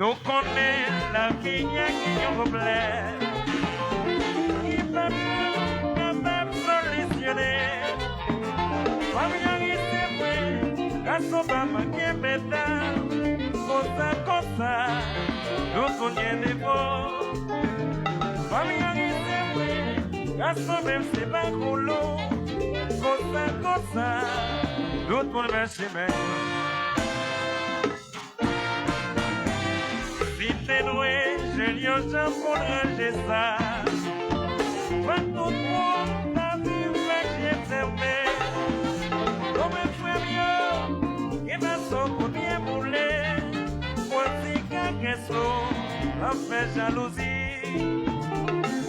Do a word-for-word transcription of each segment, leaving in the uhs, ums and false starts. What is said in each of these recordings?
Nou konnen lavi a gen yon pwoblèm ki pa janm kapab solisyone. Fanm yo ri se vre, gason pa manke medam. Konsa, konsa, nou tout gen defo. Fanm yo ri se vre, gason menm se pa kolo. Konsa, konsa, nou tout fè chimen. Si te dwe, jèn yo jan pou n ranje sa. Fè tout moun ta viv ak je fèmen. Konprann frè m yo, gen fason kounye boule. Mwen di kakès nou, ap fè jalouzi.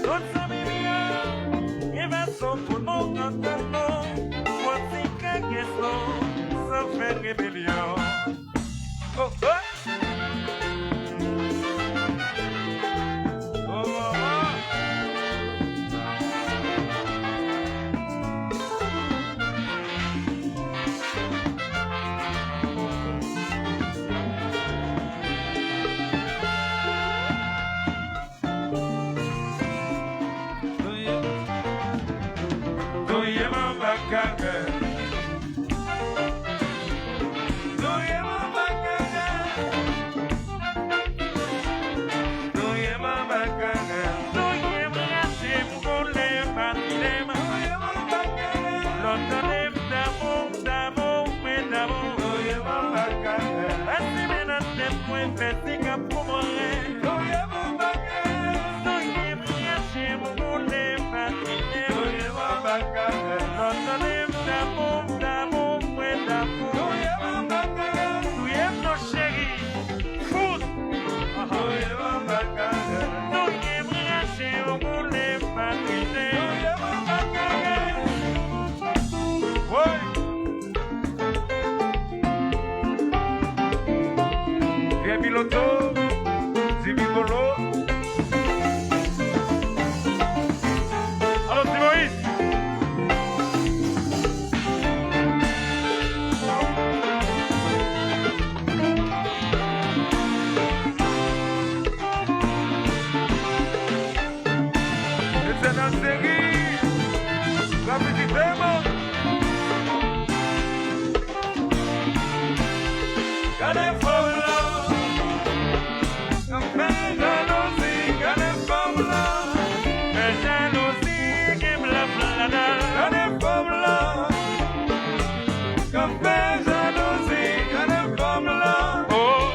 Tout zanmi m yo, gen fason pou nou antann nou. Mwen di kakès nou, san fè rebelyon. Oh, oh. Oh, oh, oh. Touye m anba kakè. Touye m anba kakè. Touye m anba kakè. Touye m, rache m, koule m, atire m. Touye m anba kakè. Lòt tande m damou, damou, mwen damou. Touye m anba kakè. Pase men nan tèt mwen, fè ti kap pou mwen. Touye m anba kakè. Touye m, rache m, koule m, atire m. Touye m anba kakè. Lòt tande m damou, damou, mwen damou. Touye m anba kakè. Touye m non cheri. Fout. Touye m anba kakè. Touye m, rache m, koule m, atire m. Touye m anba kakè. Woy. Vye Piloto, Ti Bigolo. Alo, Ti Moyiz. Etènèl seri, rapidite man. Gade fanm lan, k ap fè jalouzi, gade fanm lan, fè jalouzi, gen blòf ladan l. Gade fanm lan, k ap fè jalouzi, gade fanm lan. Oh,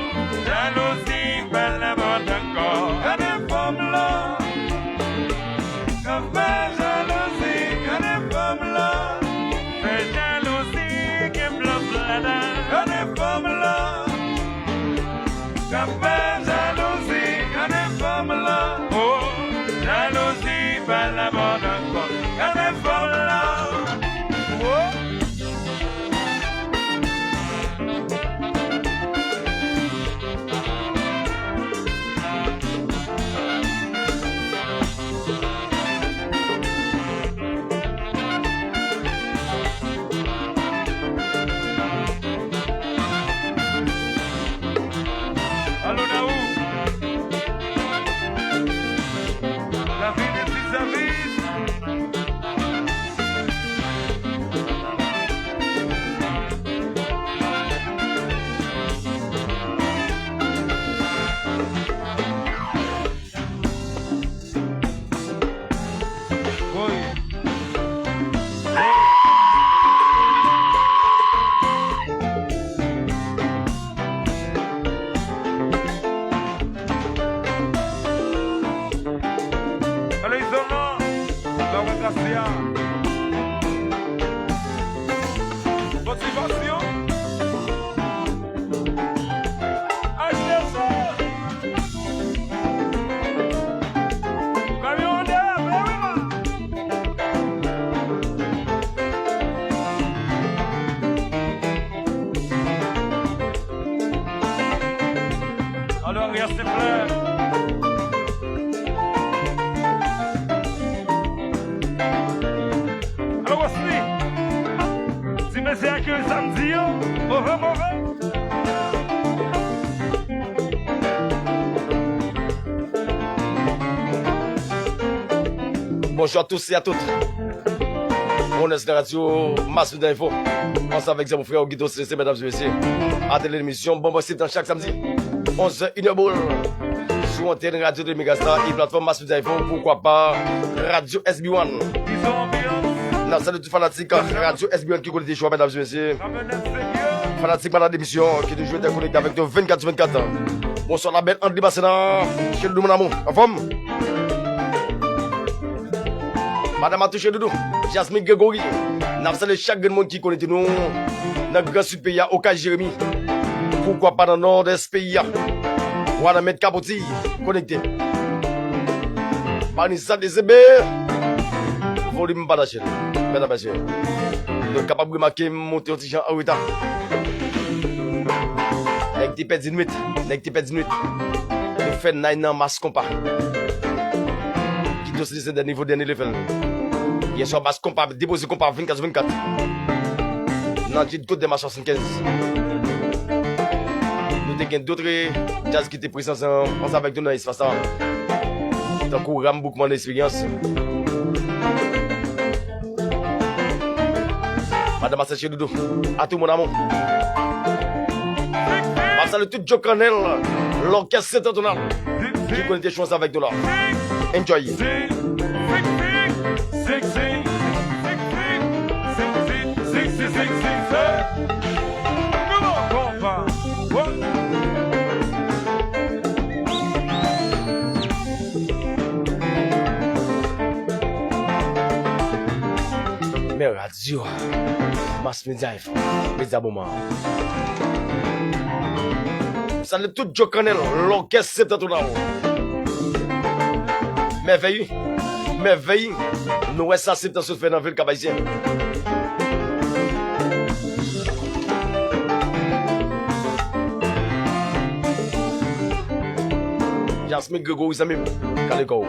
jalouzi pa labòd ankò. Gade fanm lan, k ap fè jalouzi, gade fanm lan. Fè jalouzi, gen blòf ladan l. Gade fanm lan, k ap fè jalouzi, gade fanm lan. Oh, jalouzi pa labòd ankò. Gade fanm lan. Oh. Alo, Daou. Alò, Ariel, silvouplè. Alò, Rosny, di mesye a ki samdi yo, move, move. Bonjou a tous e a tout. Owners nan radyo Mass Media Info. Ansanm avèk zanmi frè Guido Célestin, medam e mesye. Atelier d'émission, bon, bon, se tan chak samdi. Onz è, inè boul. Sou antèn Radyo de Megastar e platfòm Mass Media Info, poukwa pa Radyo S B one. N ap salye tout fanatik Radyo S B one ki konekte chwa, medam e mesye. Fanatik malad emisyon ki toujou ete konekte avèk nou vennkat sou vennkat. Bonswa la bèl André Masséna, Chéri Doudou mon amour, anfòm? Madan Matouche Doudou, Jasmine Grégory, n ap salye chak grenn moun ki konekte nou nan Gran Sid peyi a, Okay Jeremi. Poukwa pa nan Nòdès peyi a? Wanament Kapoti, konekte. Vanessa Dezembe, volim pataje l. Medam e mesye, nou kapab remake m monte yon ti jan an reta. Nèg te pèdi nwit, nèg te pèdi nwit. Nou fè nay nan mas konpa. Guido Célestin dènye nivo, dènye level. Yè swa mas konpa, depoze konpa vennkat sou vennkat. Nan Jid Kot Dèma swasannkenz. Nou te gen dòt djaz ki te prezan ansanm avèk nou nan espas la. Tankou Ram Boukman Eksperyans. Madan Masèl Chéri Doudou, à tout mon amour. M ap salye tout Djo Kannèl, lòkès Septantonal, ki konekte chans avèk nou la. Enjoy. Men radyo Mass Media F M, medya moman. Salye tout Djo Kannèl, lòkès Septantonal. Mèvèy, mèvèy, nou wè sa Septan sot fè nan vil Kap Ayisyen. Jasmine Grégory, zanmi m, kale kò w.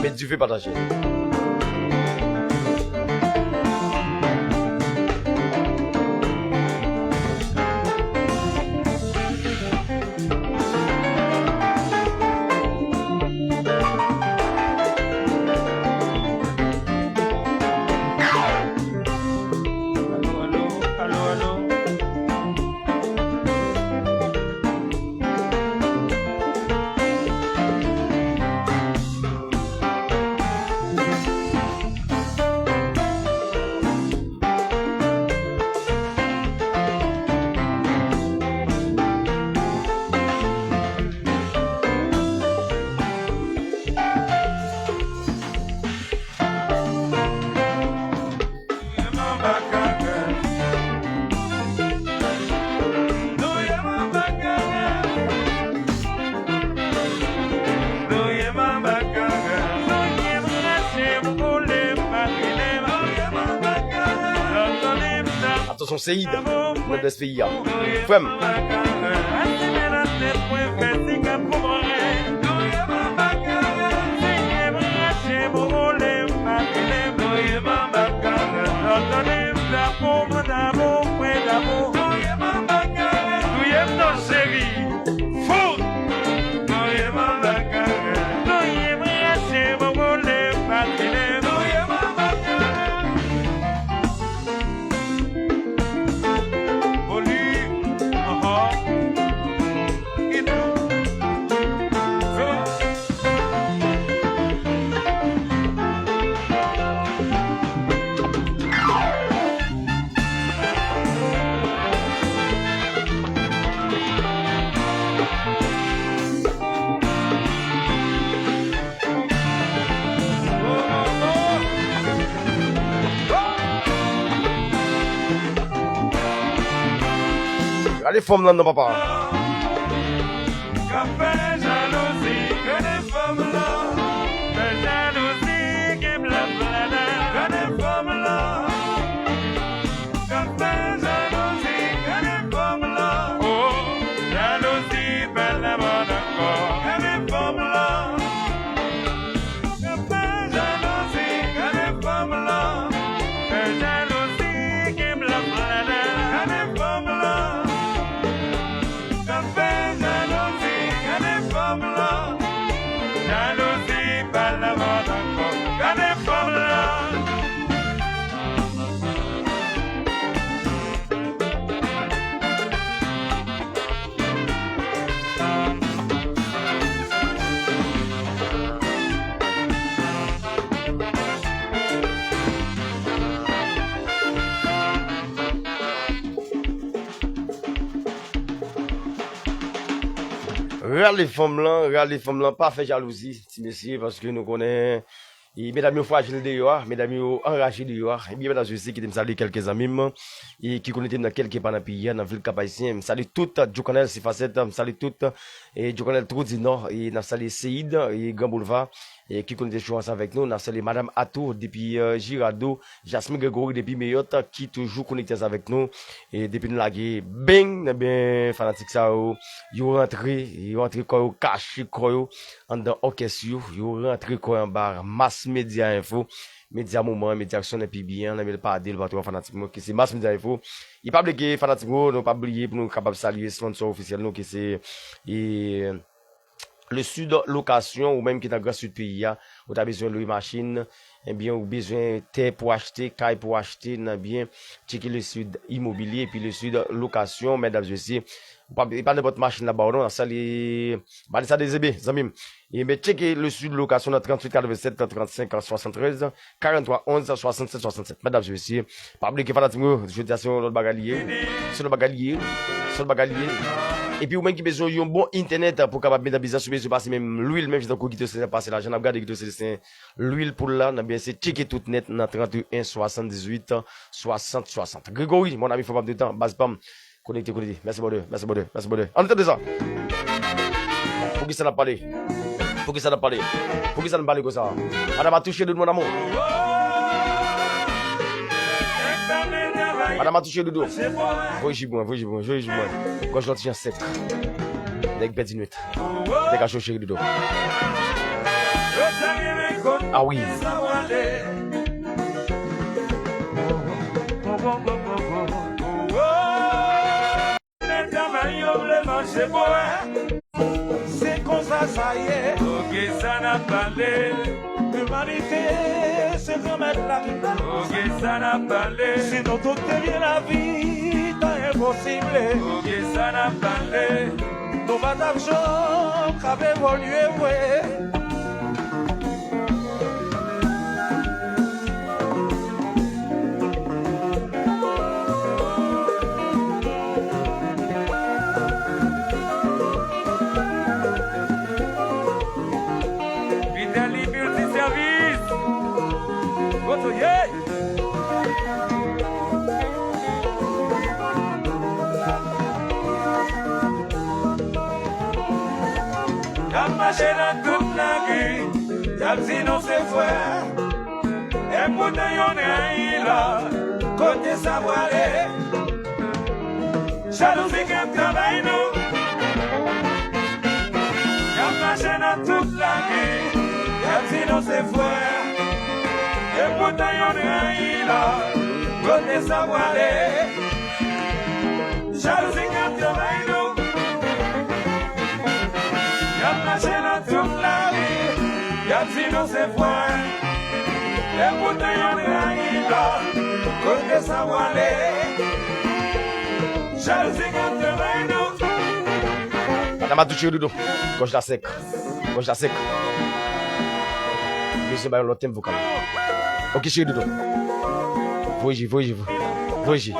Met dife, pataje. Atansyon, Seid, Nòdès peyi a. Frè m. Gade fanm lan non, papa. K ap fè jalouzi, gade fanm lan. Fè jalouzi, gen blòf ladan. Gade fanm lan. K ap fè jalouzi, gade fanm lan. Oh, jalouzi, fè lanmò. Rale fanm lan, rale fanm lan, pa fè jalouzi, ti mesye, paske nou konnen, e, medam yo frajil deyò a, medam yo anraje deyò a. Ebyen, medam, mesye, kite m salye kèlke zanmi m, e, ki konekte m nan kèlke pa nan peyi a, nan vil Kap Ayisyen. M salye tout, Djoukannèl, Sifasèt, m salye tout, e, Djoukannèl, Twou di Nò, e, n ap salye Seyid, e, Gran Boulva, e, ki konekte chou ansanm avèk nou. N ap salye Madam Atou depi, e, Jirado, Jasmine Gregory depi Meyòt, ki toujou konekte ansanm avèk nou. E depi n lage, beng, ebyen, fanatik sa yo, yo rantre, yo rantre kò yo, kache kò yo anndan òkès yo, yo rantre kò yo anba Mass Media Info, medya moman, medya k sonnen pi byen, nan men l pa de l pa twa fanatik mwen, ki se Mass Media Info. E pa bliye ke fanatik mwen, nou pa bliye pou nou kapab salye sponsor ofisyèl nou, ki se, e, Le Sud Location, ou menm ki nan Gran Sid peyi a, ou ta bezwen lwe machin, ebyen, ou bezwen tè pou achte, kay pou achte, nan byen, tcheke Le Sud Immobilier, epi Le Sud Location, medam, mesye. Ou pa, e pa nenpòt machin l ap ba w non, n ap salye Vanessa Dezebe, zanmi m. Ebyen, tcheke Le Sud Location nan tranntuit katrevennsèt trannsenk swasanntrèz, karantwa onz swasannsèt swasannsèt. Medam, mesye, pa bliye ke fanatik mwen yo, jodi a se yon lòt bagay li ye. Se yon lòt bagay li ye. Se yon lòt bagay li ye. Epi ou menm ki bezwen yon bon entènèt pou kapab met an biznis, ou bezwen pase menm lwil, menm jan tankou Guito Célestin pase lajan, n ap gade Guito Célestin, lwil pou l la, nan byen se tcheke tout nèt nan trannteyen swasanndizuit swasant swasant. Gregory, mon ami, fò pa pèd tan, baz pa m. Konekte, konekte. Mèsi, brother. Mèsi, brother. Mèsi, brother. Ann tande sa. Poukisa n ap pale? Poukisa n ap pale? Poukisa n pale konsa? Madame a touché doudou, mon amour. Madame a touché doudou. Voye ji pou mwen, voye ji pou mwen, voye ji pou mwen. Gòj lan ti jan sèk. Nèg pèdi nwit. Nèg a cho cheri doudou. Ah oui. Travay yo vle manje bwè. Se konsa sa ye. Oke sa n ap pale. Limanite se granmèt la ki pale. Oke sa n ap pale. Si nou tout te byen lavi ta enposib. Oke sa n ap pale. Nou pa t ap janm ka evolye vre. Vitelli Multiservice. Kote w ye? Y ap mache nan tout lari, y ap di nou se frè. Epoutan youn rayi lòt, kote sa prale? Jalouzi k ap travay nou. Y ap mache nan tout lari, y ap di nou se frè. Epoutan youn rayi lòt, kote sa prale? Jalouzi k ap travay nou. Y ap mache nan tout lari, y ap di nou se frè. Epoutan youn rayi lòt, kote sa prale? Jalouzi k ap travay nou. Madanm a touche doudou. Gòj la sèk. Gòj la sèk. Bezwen ba yon lòt tenb vokal. Ok, cheri doudou. Voye ji, voye ji, voye ji.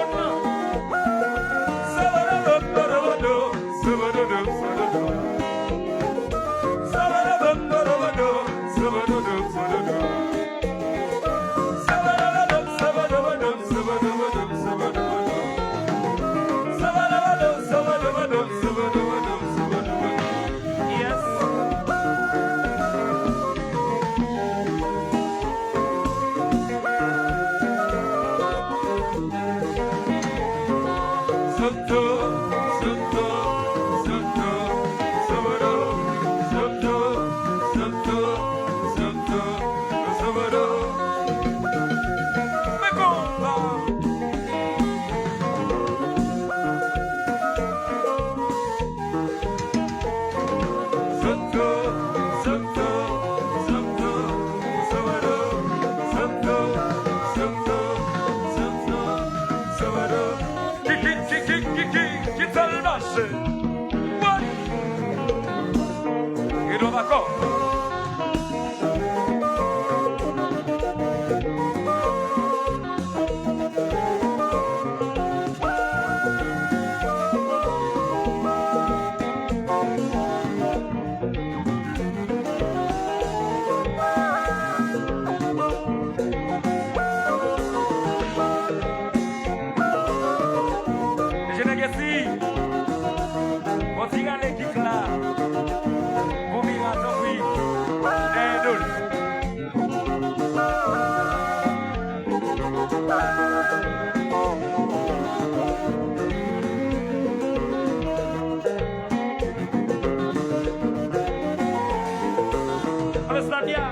Satya,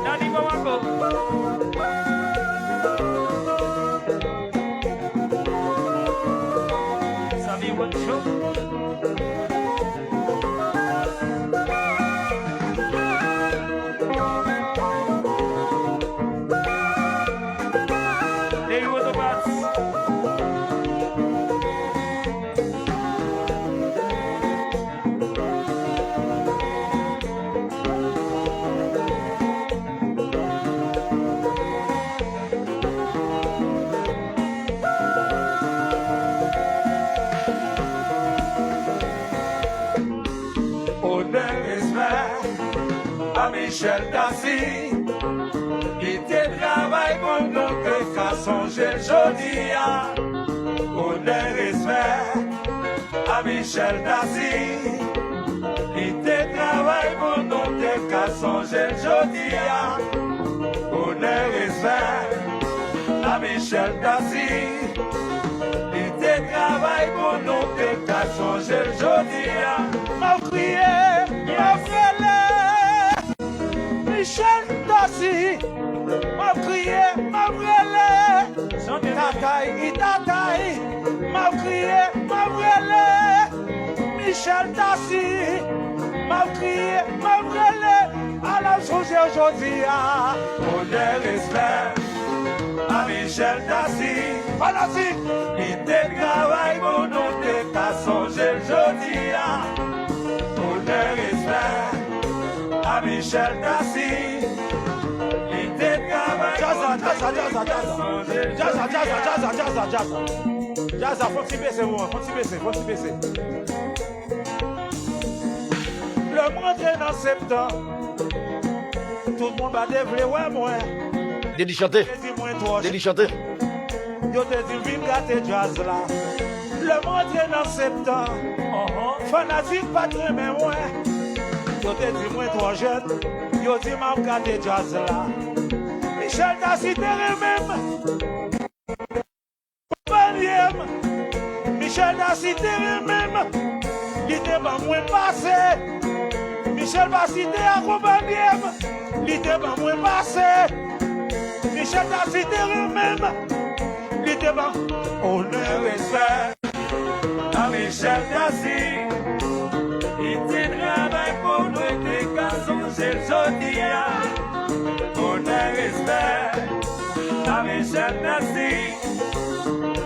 Daddy Bamako. Samy One Show. Dey Roto Bats. Onè, respè a Michel Dassy. Li te travay pou nou te ka sonje l jodi a. Onè, respè a Michel Dassy. Li te travay pou nou te ka sonje l jodi a. Onè, respè a Michel Dassy. Li te travay pou nou te ka sonje l jodi a. M ap kriye, m ap rele. Michel Dassy, m ap kriye, m ap rele. Tatay, i tatay, m ap kriye, m ap rele. Michel Dassy, m ap kriye, m ap rele. Ala m sonje w jodi a. Onè, respè a Michel Dassy. Fanatik! Li te travay pou nou te ka sonje l jodi a. Onè, respè a Michel Dassy. Li te travay pou nou te ka sonje l jodi a. Djaz la, djaz la, djaz la, djaz la, djaz la, djaz la. Djaz la, fò ti bese, moman, fò ti bese, fò ti bese. Lè m rantre nan septan, tout moun pa te vle wè mwen. Deli chante. Yo te di mwen twò Deli chante. Yo te di m vin gate djaz la. Lè m rantre nan septan, fanatik pa t renmen mwen. Yo te di mwen twò jèn. Yo di m ap gate djaz la. Michel Dassy te renmen m. Akonpanye m. Michel Dassy te renmen m. Li te ban mwen pase. Michel Dassy te akonpanye m. Li te ban mwen pase. Michel Dassy te renmen m. Li te ban onè, respè a Michel Dassy. Li te travay pou nou te ka sonje l jodi a. Onè, respè a Michel Dassy.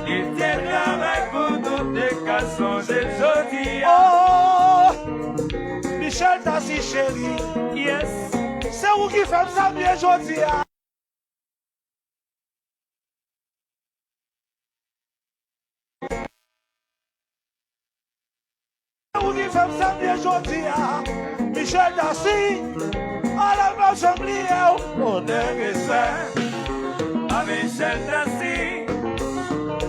Li te travay pou nou te ka sonje l jodi a. Oh, Michel Dassy cheri. Yes. Se ou ki fè m sa m ye jodi a. Ou ki fè m sa m ye jodi a. Michel Dassy, ala m ap janm bliye w. Onè, respè a Michel Dassy.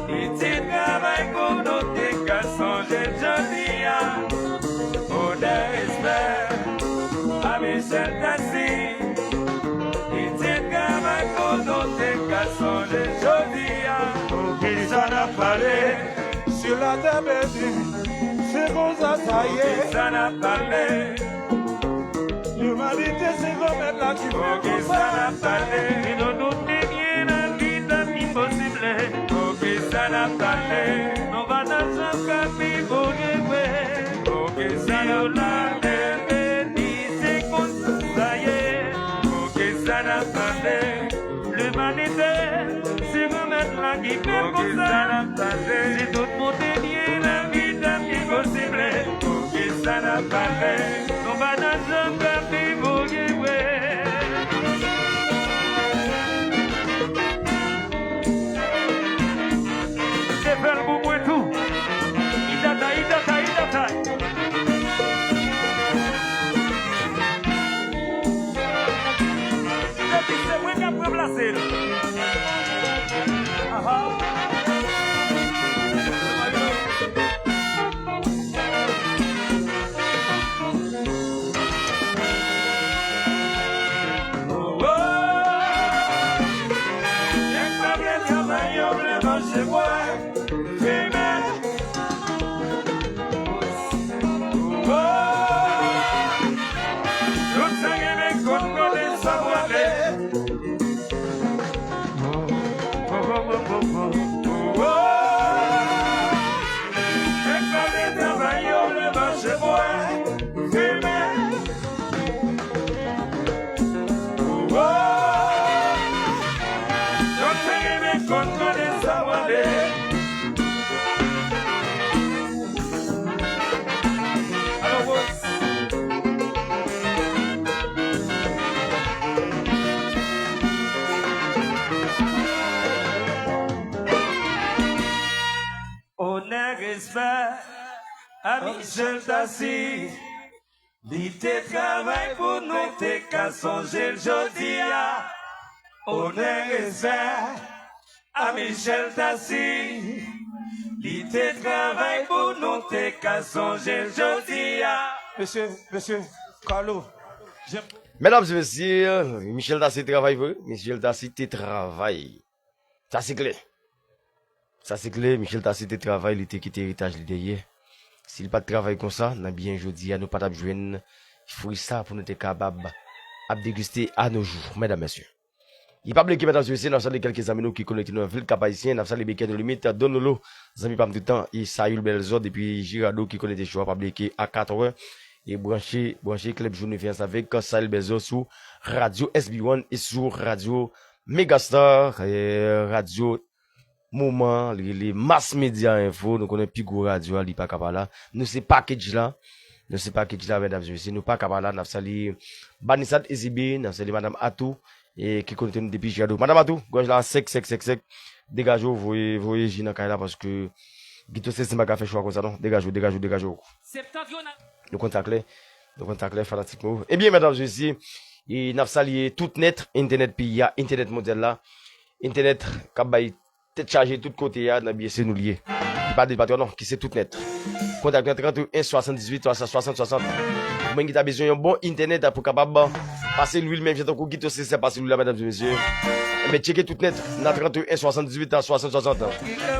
Li te travay pou nou te ka sonje l jodi a. Onè, respè a Michel Dassy. Li te travay pou nou te ka sonje l jodi a. Poukisa n ap pale? Sur la terre bénie, se konsa sa ye. Poukisa n ap pale? Limanite se Granmèt la ki fè konsa. Poukisa n ap pale? Si tout moun te byen, lavi t ap pi posib. Poukisa n ap pale? Nou pa t ap janm ka viv byen vre. Poukisa n ap pale? Beni, se konsa sa ye. Poukisa n ap pale? Limanite, se Granmèt la ki fè konsa. Si tout moun te byen, lavi t ap pi posib. Poukisa n ap pale? Nou pa t ap janm ka viv byen vre. Se fè l pou mwen tou. Idata, idata, idata. Depi se mwen k ap ranplase l. Aha. Oh, oh. Nèg pa vle travay, yo vle manje bwè. Fimen. Oh, oh. Tout sa gen men konn kote Michel Tassy, li te travay pou nou te ka sonje l jodi a. Onè, respè a Michel Tassy, li te travay pou nou te ka sonje l jodi a. Mesye, mesye, Carlo, jem Medam e mesye, Michel Tassy travay vre. Michel Tassy te travay. Sa se klè. Sa se klè, Michel Tassy te travay, li te kite eritaj li dèyè. Si l pa t travay konsa, nan byen jodi a, nou pa t ap jwenn fwi sa pou nou te kapab ap degiste a no jou, medam, mesye. Li pa bliye, medam e mesye, n ap salye kèlke zanmi nou ki konekte nou nan vil Kap Ayisyen, n ap salye Beken No Limit, Don Lolo, zanmi pa m tout tan, e Sayil Bèlzò depi Jirado ki konekte cho a, pa bliye ke a katrè, e branche, branche Club Journée Fè ansanm avèk Sayil Bèlzò sou radyo S B one e sou radyo Megastar, e radyo moman, li rele Mass Media Info, nou konnen pi gwo radyo a, li pa ka pa la. Nou se package la, nou se package la, medam e mesye, nou pa ka pa la, n ap salye Banisat Ezibe, n ap salye Madam Atou, e ki konekte nou depi Jirado. Madam Atou, gòj la sèk, sèk, sèk, sèk. Degaje w, voye, voye ji nan kay la, paske Guito Sesema ka fè cho a konsa, non. Degaje w, degaje w, degaje w. Septentrional. Nou konn sa klè. Nou konn sa klè, fanatik nou. Ebyen, medam e mesye, e n ap salye tout nèt, entènèt peyi a, entènèt mondyal la, entènèt k ap bay tèt chaje tout kote a, nan byen se nou l ye. Li pa de patwon non, ki se tout nèt. Kontak nan trannteyen swasanndizuit swasant swasant. Ou menm ki ta bezwen yon bon entènèt pou kapab pase lwil menm jan tankou Guito Sesema pase lwil la, medam e mesye. Enben, tcheke tout nèt nan trannteyen swasanndizuit swasant swasant.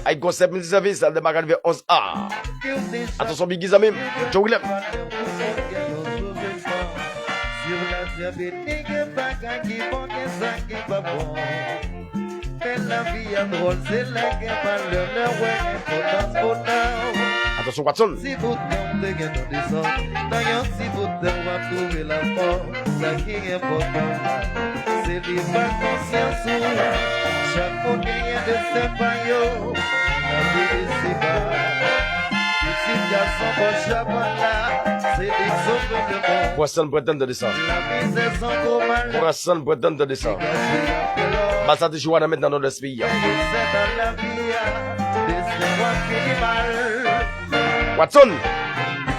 Ay konsèp miltisèvis, al demak anivè onz a. Atansyon, Biggie zanmi m, Joe Willem. Fè lavi a dwòl, se lè gen malè, lè wè enpòtans bonè. Atansyon, Watson. Ti bout tan w te gen nan dezòd, nan yon ti bout tan w ap twouve lafò. Sa ki enpòtan la, se li pa konsyans ou. Chak moun genyen desten pa yo. Lavi isi ba. Pitit gason bò Japan la, se li k sove lemonn. Pran san, pran tan tande sa. Lamizè san gwo malè. Pran san, pran tan tande sa. Bal sa te jwe nan mentnan nan lès peyi a. Desten w ap fini mal. Watson,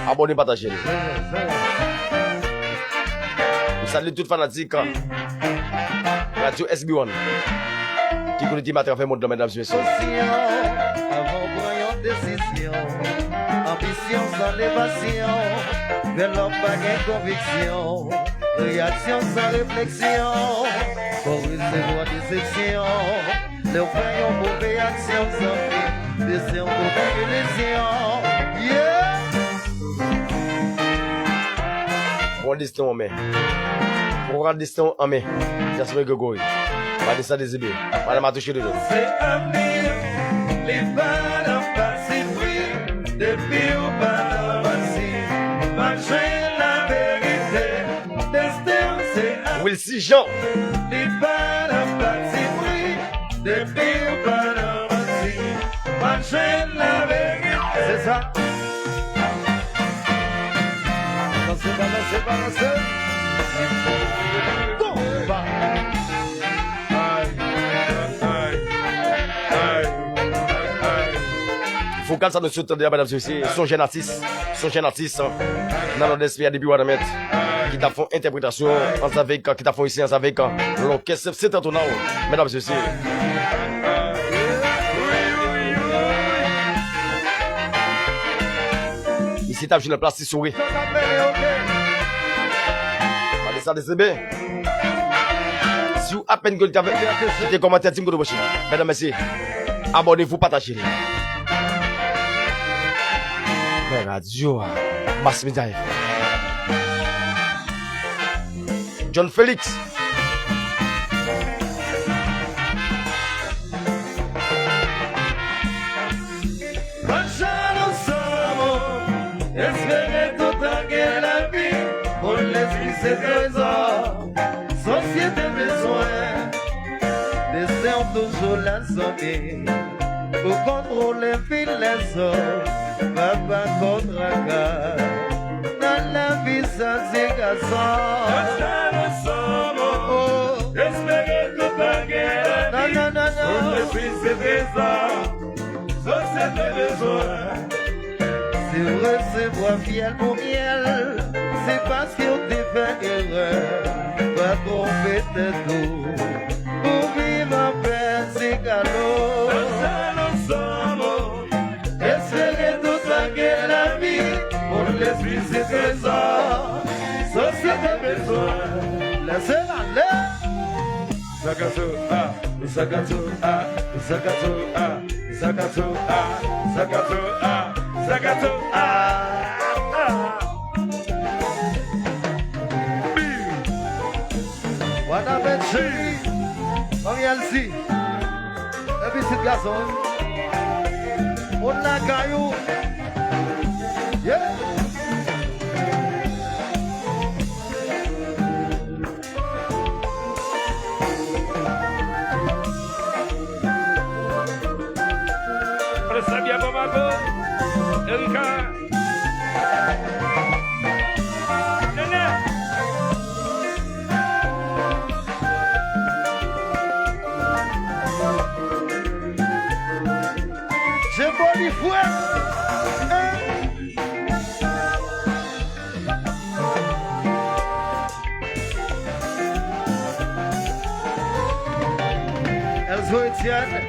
abòne, pataje l. M salye tout fanatik radyo S B one ki konekte m atravè mond lan, medam e mesye. Konsyan, avan w pran yon desizyon. Anbisyon san levasyon, fè lòm pa gen konviksyon. Reyaksyon san refleksyon, fò w resevwa desepsyon. Lè w fè yon move aksyon, zanmi, desten w tou nan ilizyon. Yeah! Pran desten w an men. Pran desten w an men. Jasper Gregory. Vanessa Dezebe. Madam Atouche Dodo. Se avni, li pa nan pati pri. Depi w pa nan pati, m ap jwenn laverite. Desten w se avni. Wilcy Jean. Li pa nan pati pri. Depi w pa nan manti, w ap jwenn laverite. Se sa. Balanse, balanse, balanse. Konba. Ay, ay, ay, ay. Vokal sa nou sot tande a, medam e mesye, se yon jèn atis. Se yon jèn atis, nan Nòdès peyi a depi Wanament, ki t ap fè yon entèpretasyon ansanm avèk, ki t ap fè yon esè ansanm avèk lòkès Septentrional, medam e mesye. Misye t ap jwe nan plas ti souri. Vanessa Dezebe. Si w apèn konekte avè m, kite kòmantè, di m kote w branche. Medam e mesye, abòne, pataje l. Men radyo a, Mass Media F M. John Felix. Machann ansanm, espere toutan gen lavi, moun lespri se trezò, sosyete bezwen, desten w toujou la zanmi, pou kontwole vi lèzòm, pa pa kontraka, nan lavi sa ti gason. Machann ansanm, oh, oh, espere toutan gen lavi, non, non, non, non, moun lespri se trezò, sosyete bezwen. Si w Resevwa fyèl pou myèl, se paske w te fè erè. Pa twonpe tèt ou, pou viv anpè se kado. Espere tout sa ke lavi, moun lespri se trezò, sosyete bezwen. Lèse l ale. Zakato a, zakato a, zakato a, zakato a, zakato a, zakato a. What happened, Cheri? Manmi Elsie. Epi pitit gason, wi. Moun lakay ou. Yeah. Sabia Bamako, Erika. Nene. Jeboli frè. Elzo Etienne.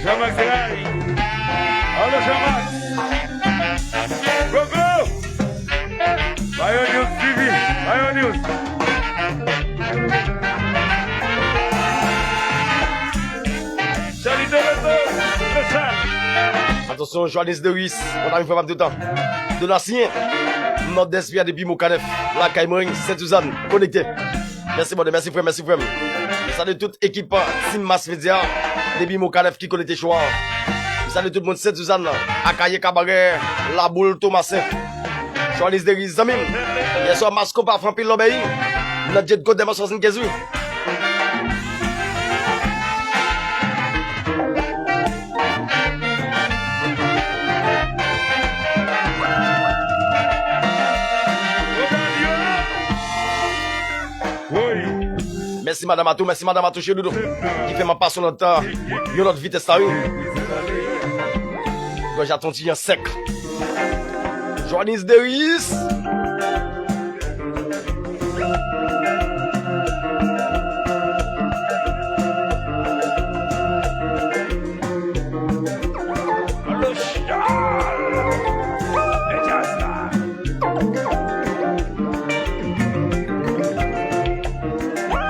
Jean-Marc Zeraï. Alo, Jean-Marc. Gogo. Bayo News T V. Bayo News. Charlie Donato. Spécial. Atansyon, Johannes Deris, mon ami, frè m toutan. Donasyen, Nòdès Vya depi Mokanèf, lakay mwen, Sent Sizàn, konekte. Mèsi, brother. Mèsi, frè m. Mèsi, frè m. Salye tout ekip Team Mass Media depi Mokanèf ki konekte cho a. Salye tout moun Sent Sizàn, Akayè, Kabarè, Laboul, Tomasen. Johannes Deris, zanmi m. Yèswa, Mass Konpa fè anpil lòbèy nan Jet Kot Dèmon swasannkenz, wi. Mèsi, madanm Atou, mèsi, madanm Atou, cheri doudou, ki fè m ap pase yon lòt, yon lòt vitès la, wi. Gòj a ton ti jan sèk. Johannes Deris.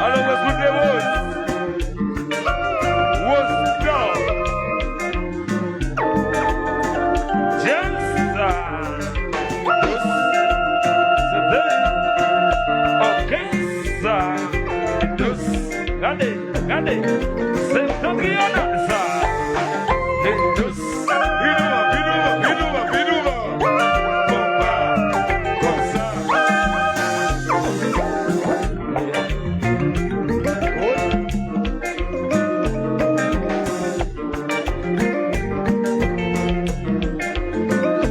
Alo, Westwood Desroses. Rose Dor. James. Dous. Se de. Ok. Dous. Gade, gade. Se Tantriyona sa. E dous. Vin douvan, vin douvan, vin douvan, vin douvan. Konpa. Konsa.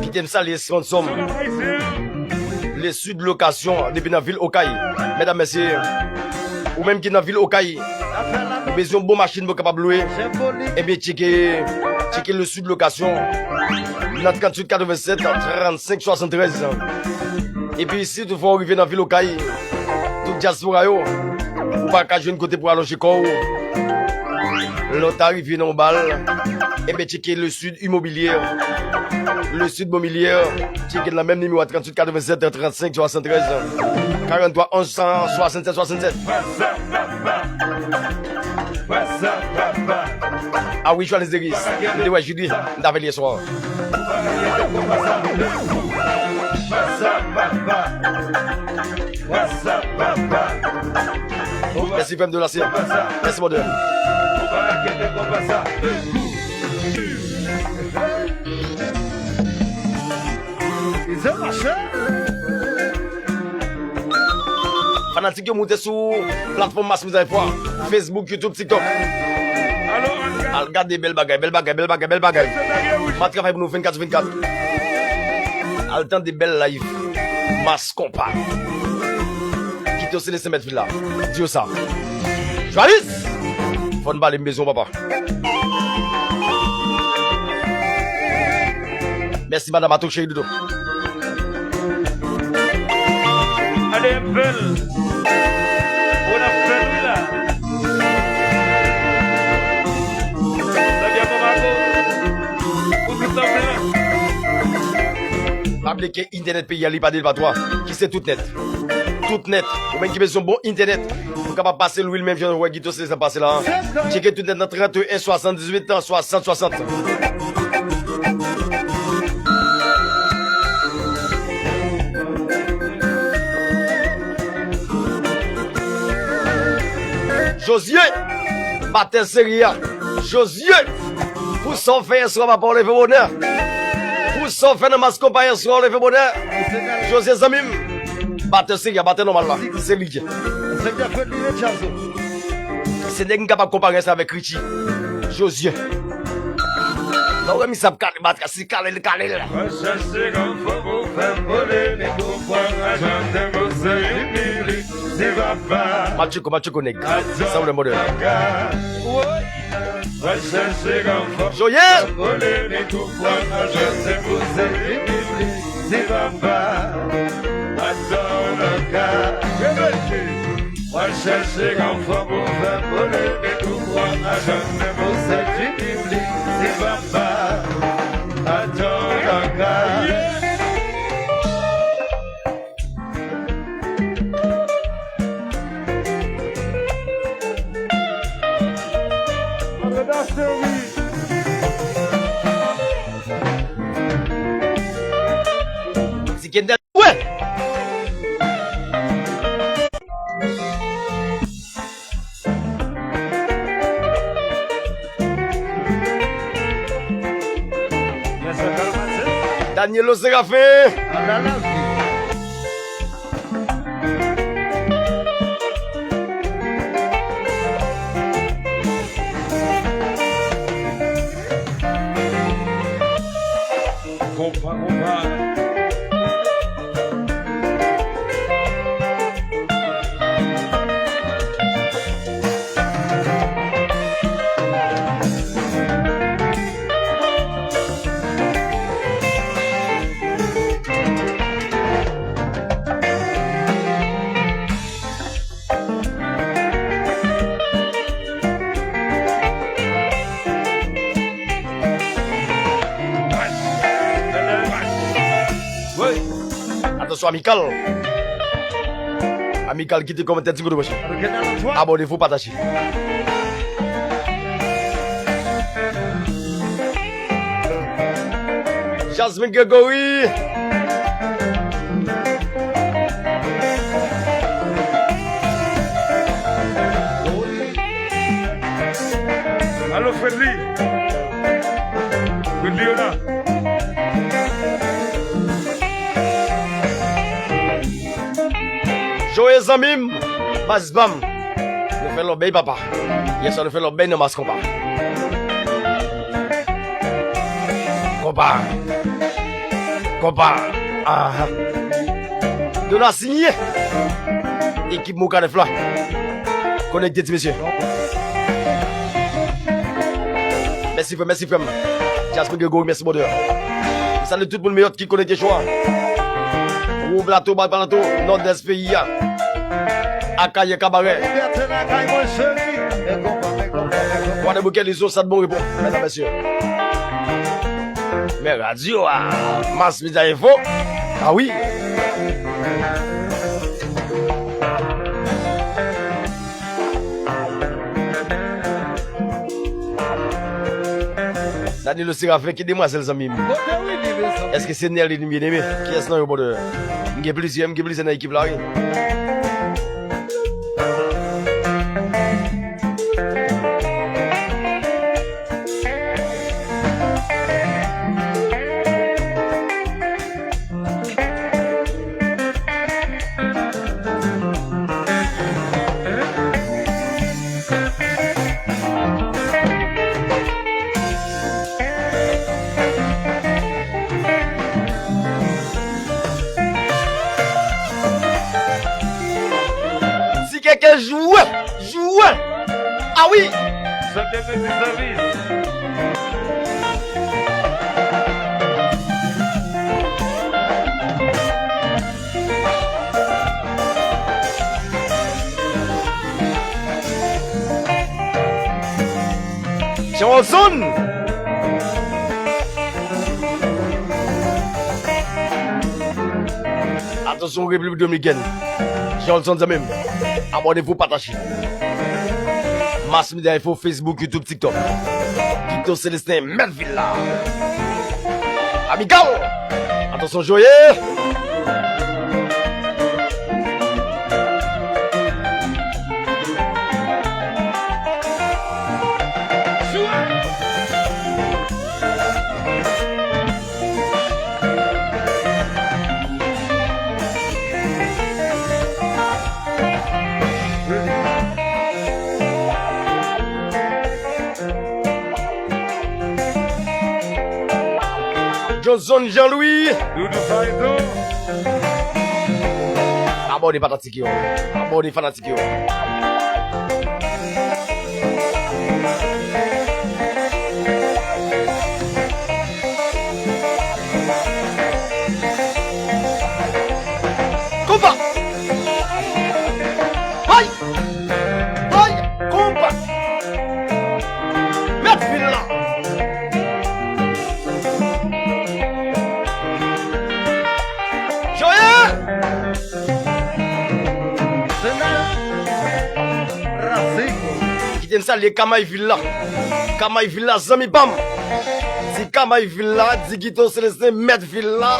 Kite m salye sponsò m, Le Sud Location, depi nan vil Okay. Medam, mesye, ou menm ki nan vil Okay, ou bezwen yon bon machin pou w kapab lwe, ebyen, tcheke, tcheke Le Sud Location nan tranntuit katrevennsèt, trannsenk swasanntrèz. Epi, si toutfwa w rive nan vil Okay, tout dyaspora yo, ou pa ka jwenn kote pou alonje kò w. Lè w ta rive nan yon bal, ebyen, tcheke Le Sud Immobilier. Le Sud Mobilier, tcheke l nan menm nimewo a, tranntuit katrevennsèt, trannsenk swasanntrèz, karannntwa onz san swasannsèt swasannsèt. Ah wi, Johannes Deris, m te wè Judy, m t avè l yè swa. Mèsi, frè m, de la sè. Mèsi, mon Dieu. Izo mache. Fanatik yo moute sou platfòm Mass Media Info a, Facebook, YouTube, TikTok. Al gade bèl bagay, bèl bagay, bèl bagay, bèl bagay. M ap travay pou nou vennkat sou vennkat. Al tande bèl live Mass Konpa. Kite yo se de senmèt fil la. Di yo sa. Joalis! Fò n pale, m bezwen w, papa. Mèsi, madanm Atou, cheri doudou. Ale, bèl. Ou nan fè nou la. Sa byen, bon, Marco. Ou tout sa fè la. Pa bliye ke entènèt peyi a, li pa de, li pa twa, ki se tout nèt. Tout nèt. Ou menm ki bezwen bon entènèt, ou kapab pase lwil menm jan ou wè Guito Célestin pase la. Tcheke tout nèt nan trannteyen swasanndizuit swasant swasant. Jozye, batè seri a. Jozye, pou sa w fè yèswa, papa, w leve bonè. Pou sa w fè nan Mass Konpa yèswa, w leve bonè. Jozye, zanmi m, batè seri a, batè nòmal la, se li. Se nèg m kapab konpare sa avèk Richie. Jozye. Lè w wè misye ap kale batè, si kale l, kale l. Va chache granfò pou fè polemik, ou pran ajan de Bonsè Biblik. Ti papa. Matcheko, Matcheko nèg. Sanble mòdèl. Woy. Va chache granfò. Joyeux. Polemik ou pran ajan se pou se Biblik. Ti papa. Adan anka. Va chache granfò pou fè polemik ou pran ajan se pou se Biblik. Ti papa. Adan anka. Ti Kendel, wè! Danielo Seraphim. Konpa, konpa. Atansyon, Amikal. Amikal, kite kòmantè, ti kote, monchè. Abòne, fò pataje. Jasmine Grégory. Alo, Fredly. Fredly, yo la. Joyeux zanmi m, baz pa m. Nou fè lòbèy, papa. Yèswa, nou fè lòbèy nan Mass Konpa. Konpa. Konpa. Aha. Donatien. Ekip Mokanèf la. Konekte, ti mesye. Mèsi, frè, mèsi, frè m. Jasper Gregory, mèsi, brother. M salye tout moun Meyòt ki konekte cho a. Wo Plato, Ba Plato, Nòdès peyi a. Akayè, Kabarè. Kwadèboukè, Lizon, Sèt Bon Repo. Medam, mesye. Men radyo a. Mass Media Info. A wi. Danilo Seraphim, ki demwazèl, zanmi m? Èske se Nerline, byeneme? Kiyès nan yo, brother? M gen plizyè, m gen plizyè nan ekip la, wi. Sa te mete sèvis. Johnson! Atansyon, Repiblik Dominikèn. Johnson zanmi m. Abòne pou pataje. Mass Media Info, Facebook, YouTube, TikTok. Guito Celestin, mèt vil la. Amigal! Atansyon, Joye! Johnson Jean-Louis. Doudou Fayton. Abòne fanatik yo. Abòne fanatik yo. Konpa! Hay! Hay! Konpa! Mèt vil la! Joye! Kite m salye Kamay vil la. Kamay vil la, zanmi pa m. Di Kamay vil la, di Guito Celestin, mèt vil la.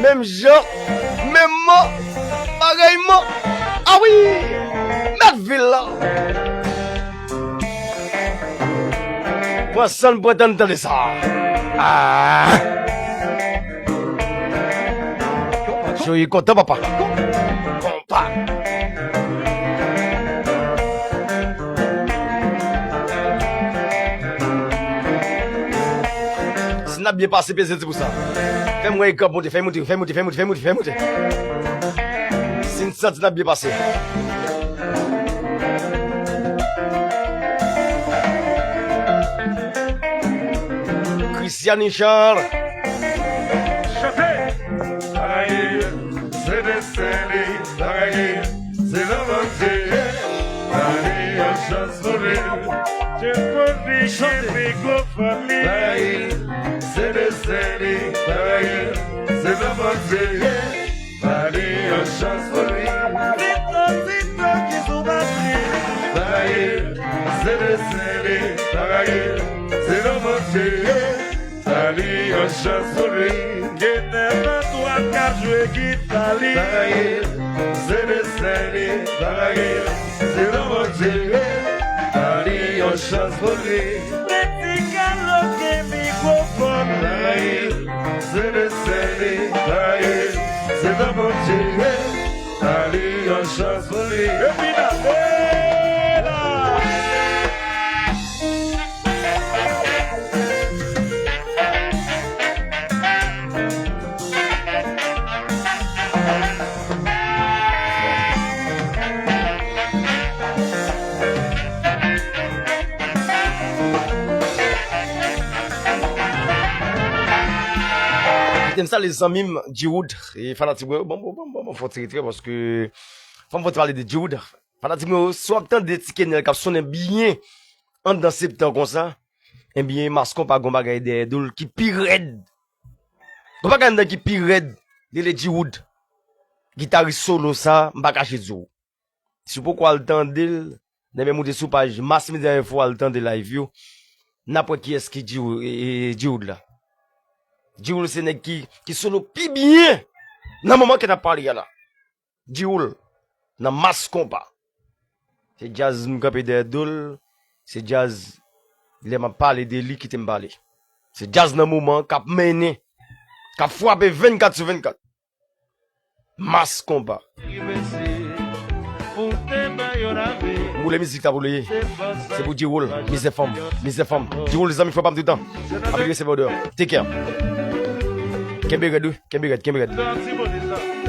Menm jan, menm mo, parèyman. Ah wi! Mèt vil la. Pran san, pran tan, tande sa. Ah! Joye kontan, papa. Konpa. Si n ap byen pase, peze ti pou sa. Fè m wè ekran monte, fè monte, fè monte, fè monte, fè monte, fè monte. Si n santi n ap byen pase. Christian Richard. Chante! Bagay, se desen li, bagay, se nan Bondye. Ba li yon chans pou li. Chante! Bagay, se desen li, bagay, se nan Bondye. Ba li yon chans pou li. Tito, Tito ki sou batri. Bagay, se desen li, bagay, se nan Bondye. Ba li yon chans pou li. Genèt Antwàn k ap jwe gita li. Bagay, se desen li, bagay, se nan Bondye. Ba li yon chans pou li. Peti Kalo gen mikwofòn. Bagay, se desen li, bagay, se nan Bondye. Ba li yon chans pou li. Epi n ale la. Kite m salye zanmi m, G-Wood, e fanatik mwen yo. Bon, bon, bon, bon, bon, fò ti retirè paske fò m fò ti pale de G-Wood. Fanatik mwen yo, si w ap tande ti kenèl k ap sonnen byen anndan septan konsa, ebyen, Mass Konpa gon bagay dèyè do l ki pi rèd. Gon bagay anndan ki pi rèd, li rele G-Wood. Gitaris solo sa, m pa kache di w. Si w poko al tande l, nan men moute sou paj Mass Media Info, al tande live yo, n ap wè kiyès ki G-Wood, e, e, G-Wood la. G-Wood se nèg ki, ki solo pi byen nan moman ke n ap pale a la. G-Wood, nan Mass Konpa. Se djaz m kanpe dèyè do l, se djaz lè m ap pale de li, kite m pale. Se djaz nan moman k ap mennen, k ap frape vennkat sou vennkat. Mass Konpa. Woule mizik la pou li ye. Se pou G-Wood, mizè fanm, mizè fanm. G-Wood, zanmi, fò pa m toutan. Aplike se bòdè. Take care. Kenbe rèd, wi. Kenbe rèd, kenbe rèd.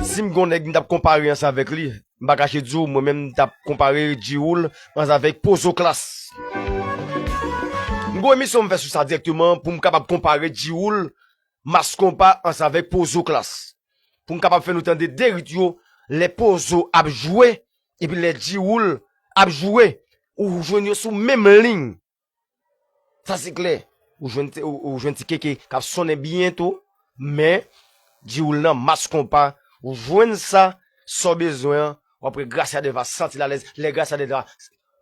Si m gon nèg m t ap konpare ansanm avèk li, m pa kache di w, mwen menm m t ap konpare G-Wood ansanm avèk Pozo Klass. M gon emisyon m fè sou sa dirèkteman pou m kapab konpare Djiwoul, Mass Konpa ansanm avèk Pozo Klass. Pou m kapab fè nou tande de rit yo, lè Pozo ap jwe, epi lè Djiwoul ap jwe, ou jwenn yo sou menm liy. Sa se klè. Ou jwenn ti, ou, ou jwenn ti keke k ap sonnen byen tou, men Djiwoul nan Mass Konpa, ou jwenn sa, sa w bezwen an, w ap wè Gracia Delva santi l alèz, lè Gracia Delva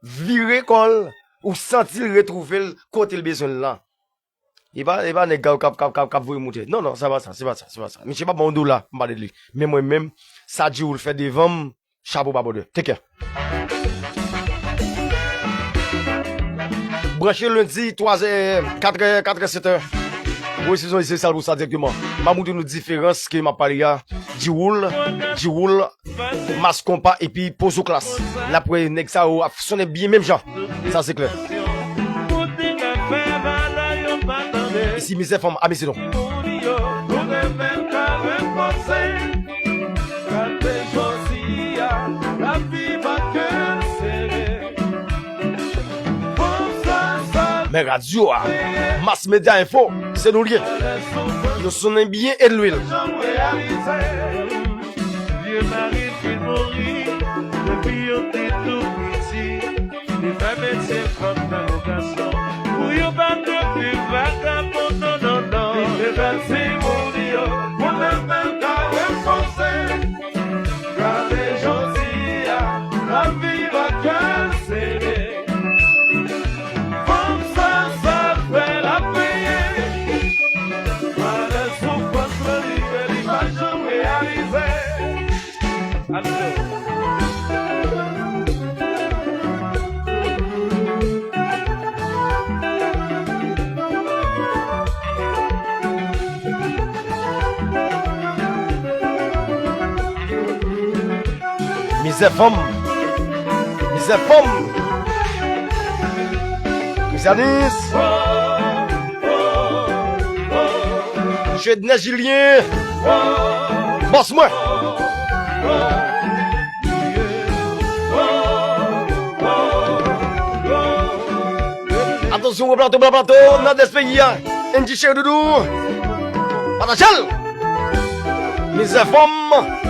vire kò l, ou santi l retwouve l kote l bezwen l lan. E pa, e pa nèg k ap, k ap, k ap, k ap voye moute. Non, non, sa pa sa, se pa sa, se pa sa. Misye pa ban yon dola, m pale de li. Men mwen menm, sa Djiwoul fè devan m, chapo ba brother. Take care. Branche lendi, twa zè, katrè, katrè, setè. Wi, se zon espesyal pou sa dirèkteman. M a montre nou diferans ke m ap pale a. Djiwoul, Djiwoul, Mass Konpa epi Pozo Klass. N ap wè nèg sa yo ap sonnen byen menm jan. Sa se klè. Isi Mizè Fanm, a mezi non. Men radyo a, Mass Media Info, se nou l ye. Nou sonnen byen e lwil. Vye mari fin mouri depi yo te tou piti. Li fè metye fanm tankou gason pou yo pa t pi vagabon, non, non, non. Li te bèl timoun yo pou leve l ka repoze. Gade jodi a, l ap viv ak kè sere. Fanm sa, sa l fè, l ap peye. Malè soufrans lan li fè, li pa janm reyalize. Mizè fanm. Mizè fanm. Christianis. Jednè Jilyen. Bòs mwen. Atansyon, gwo plato, gwo plato, nòdès peyi a. N J Cheri Doudou. Pataje l. Mizè fanm.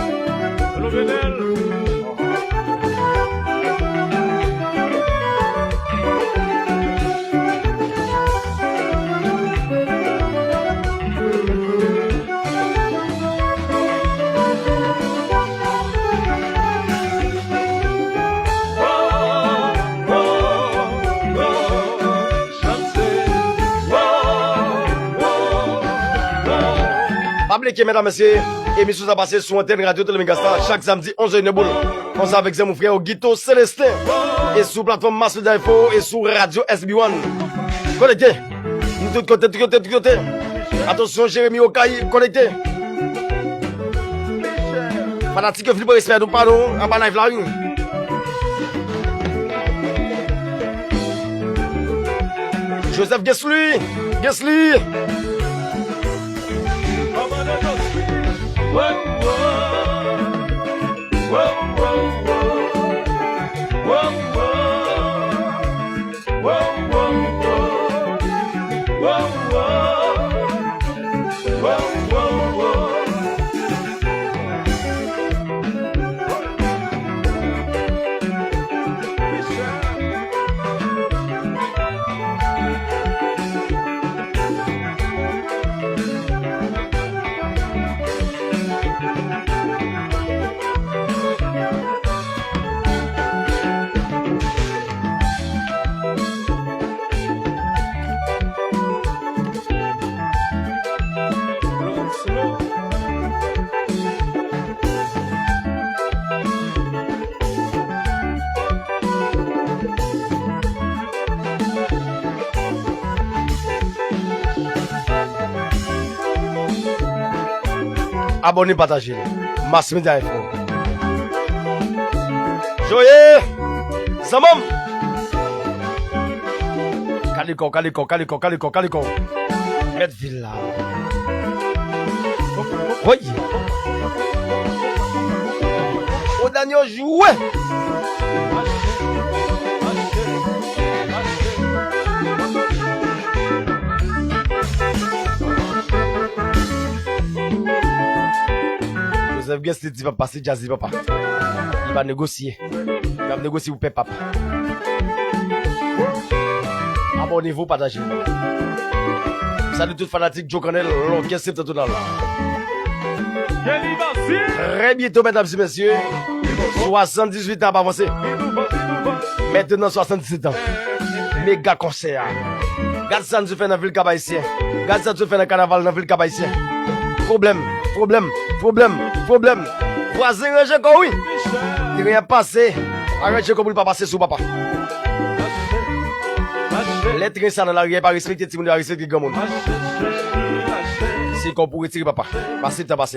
Pa bliye ke, medam, mesye, emisyon sa pase sou antèn Radyo Tele Mega Star chak samdi onz è, inè boul, ansanm avèk zanmi w frè w Guito Celestin, e sou platfòm Mass Media Info e sou radyo S B one. Konekte. Nou tout kote, tout kote, tout kote. Atansyon, Jeremi Okay, konekte. Fanatik yo vin pran respè nou pa nou anba live la, wi. Joseph Gesly, Gesly. Abòne, pataje l. Mass Media Info. Joye! Zanmanm! Kaliko, kaliko, kaliko, kaliko, kaliko. Mèt vil la. Woy! O Danio jwe! Pyès li di papa, se djaz li papa. Li pa negosye. Li pa negosye pou pèp papa. Abòne, pataje. Salut tout fanatik Djo Kannèl, lòkès Septantonal. Trè byento, medam e mesye, swasanndizuit an ap avanse. Mentnan swasanndiset an. Mega konsè a. Gad sa n sot fè nan vil Kap Ayisyen. Gad sa n sot fè nan kanaval nan vil Kap Ayisyen. Pwoblèm, pwoblèm, pwoblèm, pwoblèm. Vwazen ranje kò w wi. Tren ap pase. Pa ranje kò pou l pa pase sou papa. Lè tren sa nan lari a, pa respekte timoun yo, pa respekte granmoun. Se kò w pou retire papa. Pase tan pase.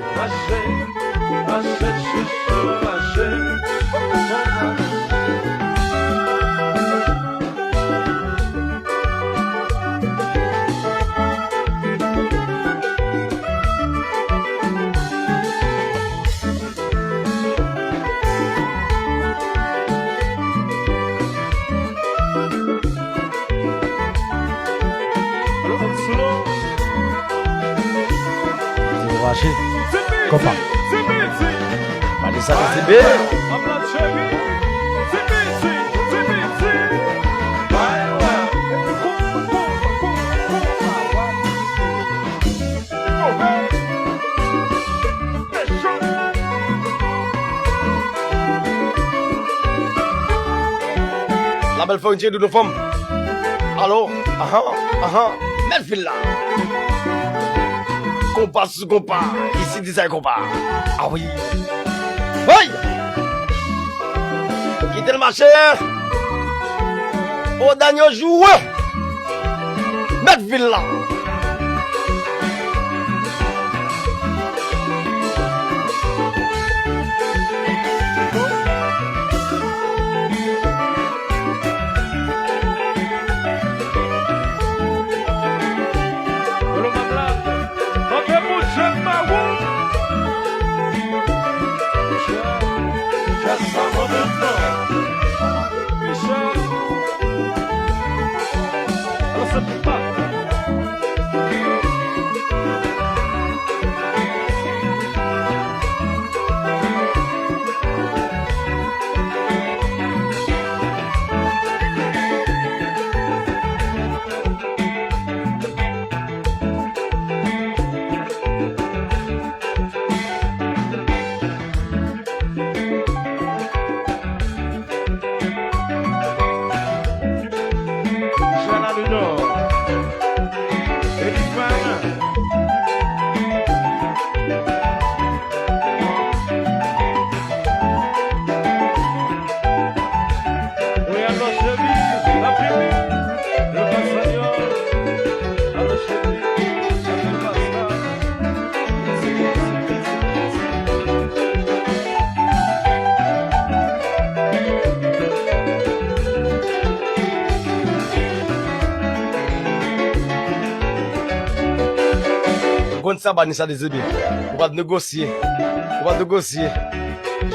Dekouraje. Konpa. Vanessa T C B. Labèl Florentie Doudou Fanm. Alo, ahan, ahan, mèt vil la. Konpa sou konpa, isi dizay konpa. Ah wi. Hey! Kite l mache. O Danyo jwe. Mèt vil la. Ou konn sa, Vanessa T C B. Ou p ap negosye. Ou p ap negosye.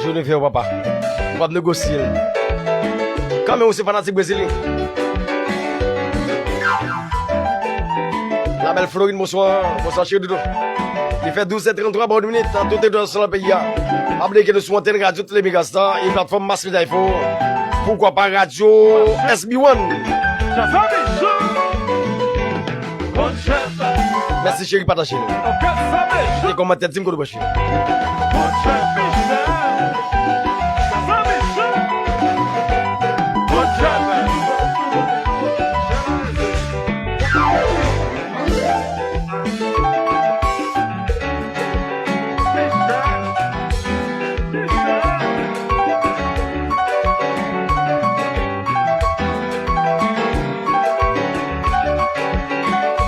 Jwe nou fè w papa. Ou p ap negosye l. Kanmenm ou se fanatik Brezil li. Labèl Florin, bonswa. Bonswa cheri doudou. Li fè douz è tranntwa, bòn minit nan tout teritwa nasyonal peyi a. Pa bliye ke nou sou antèn radyo Tele Megastar e platfòm Mass Media Info. Poukwa pa radyo S B one. Mèsi cheri, pataje l. E kòmantè, di m kote w branche.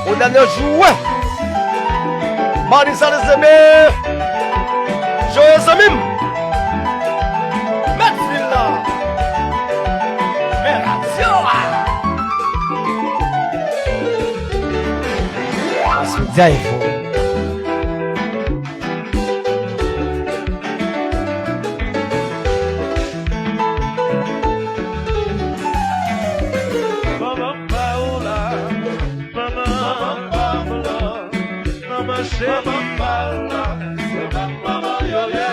O dènye jwè. Vanessa T C B. Joye zanmi m. Mèt vil la. Men radyo a. Aswè, djay fò. Manman pa w la, manman pa w la, manman cheri pa w la, se menm manman yo ye.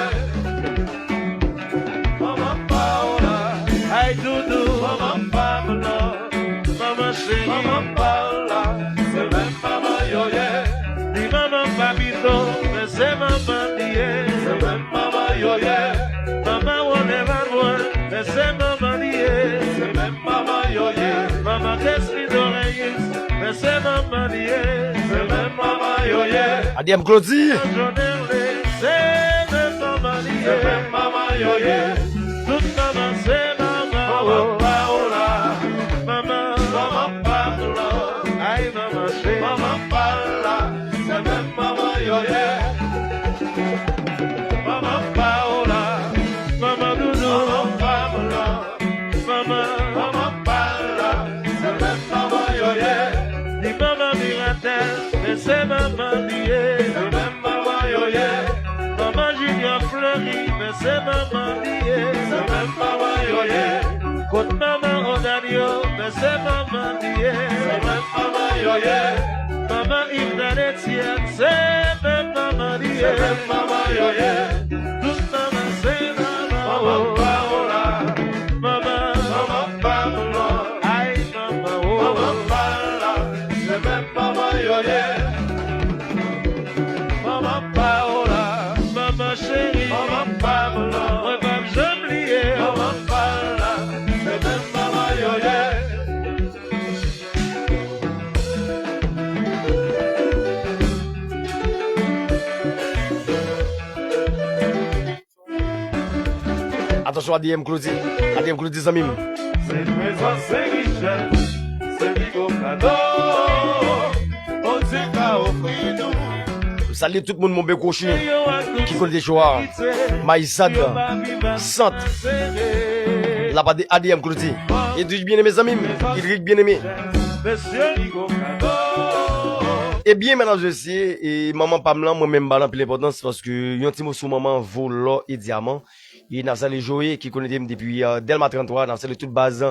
Manman pa w la, se menm manman yo ye. Di manman Papito, men se manman li ye. Se menm manman yo ye. Manman Wole Valmwen, men se manman li ye. Se menm manman yo ye. Manman Despino Reyes, men se manman li ye. Se menm manman yo ye. A D M Claudy. Jonerle, se menm manman li ye. Se menm manman yo ye. Tout manman se manman. Manman pa w la. Manman. Manman pa w la. Ay, manman cheri. Manman pa w la. Se menm manman yo ye. Manman pa w la. Manman doudou. Manman pa w la. Manman, manman pa la, se menm manman yo ye. Ni manman Miratel, men se manman li ye. Se menm manman yo ye. Manman Junior Fleury, men se manman li ye. Se menm manman yo ye. Kot manman Odanio, men se manman li ye. Se menm manman yo ye. Manman Yves Etienne, se menm manman li ye. Se menm manman yo ye. Tout manman se manman. Manman pa w la. Manman. Manman pa w la. Ay, manman, oh. Manman pa w la. Se menm manman yo ye. Manman pa w la. Manman cheri. Manman pa w la. Mwen p ap janm bliye. Manman pa w la. Se menm manman yo ye. Atansyon, A D M Claudy. A D M Claudy, zanmi m. Se trezò, se richès, se pi gwo kado Bondye ka ofri nou. M salye tout moun Monbe Kwochi ki konekte cho a. Mayisad, Sant, la pa de A D M Claudy. Edwige Bien-Aimé, zanmi m. Edwige Bien-Aimé. Ebyen, medam, mesye, e manman pa m lan, mwen menm m ba l anpil enpòtans paske yon ti moso manman vo lò e dyaman. E n ap salye Joe ki konekte m depi, euh, Dèlma trannntwa, n ap salye tout baz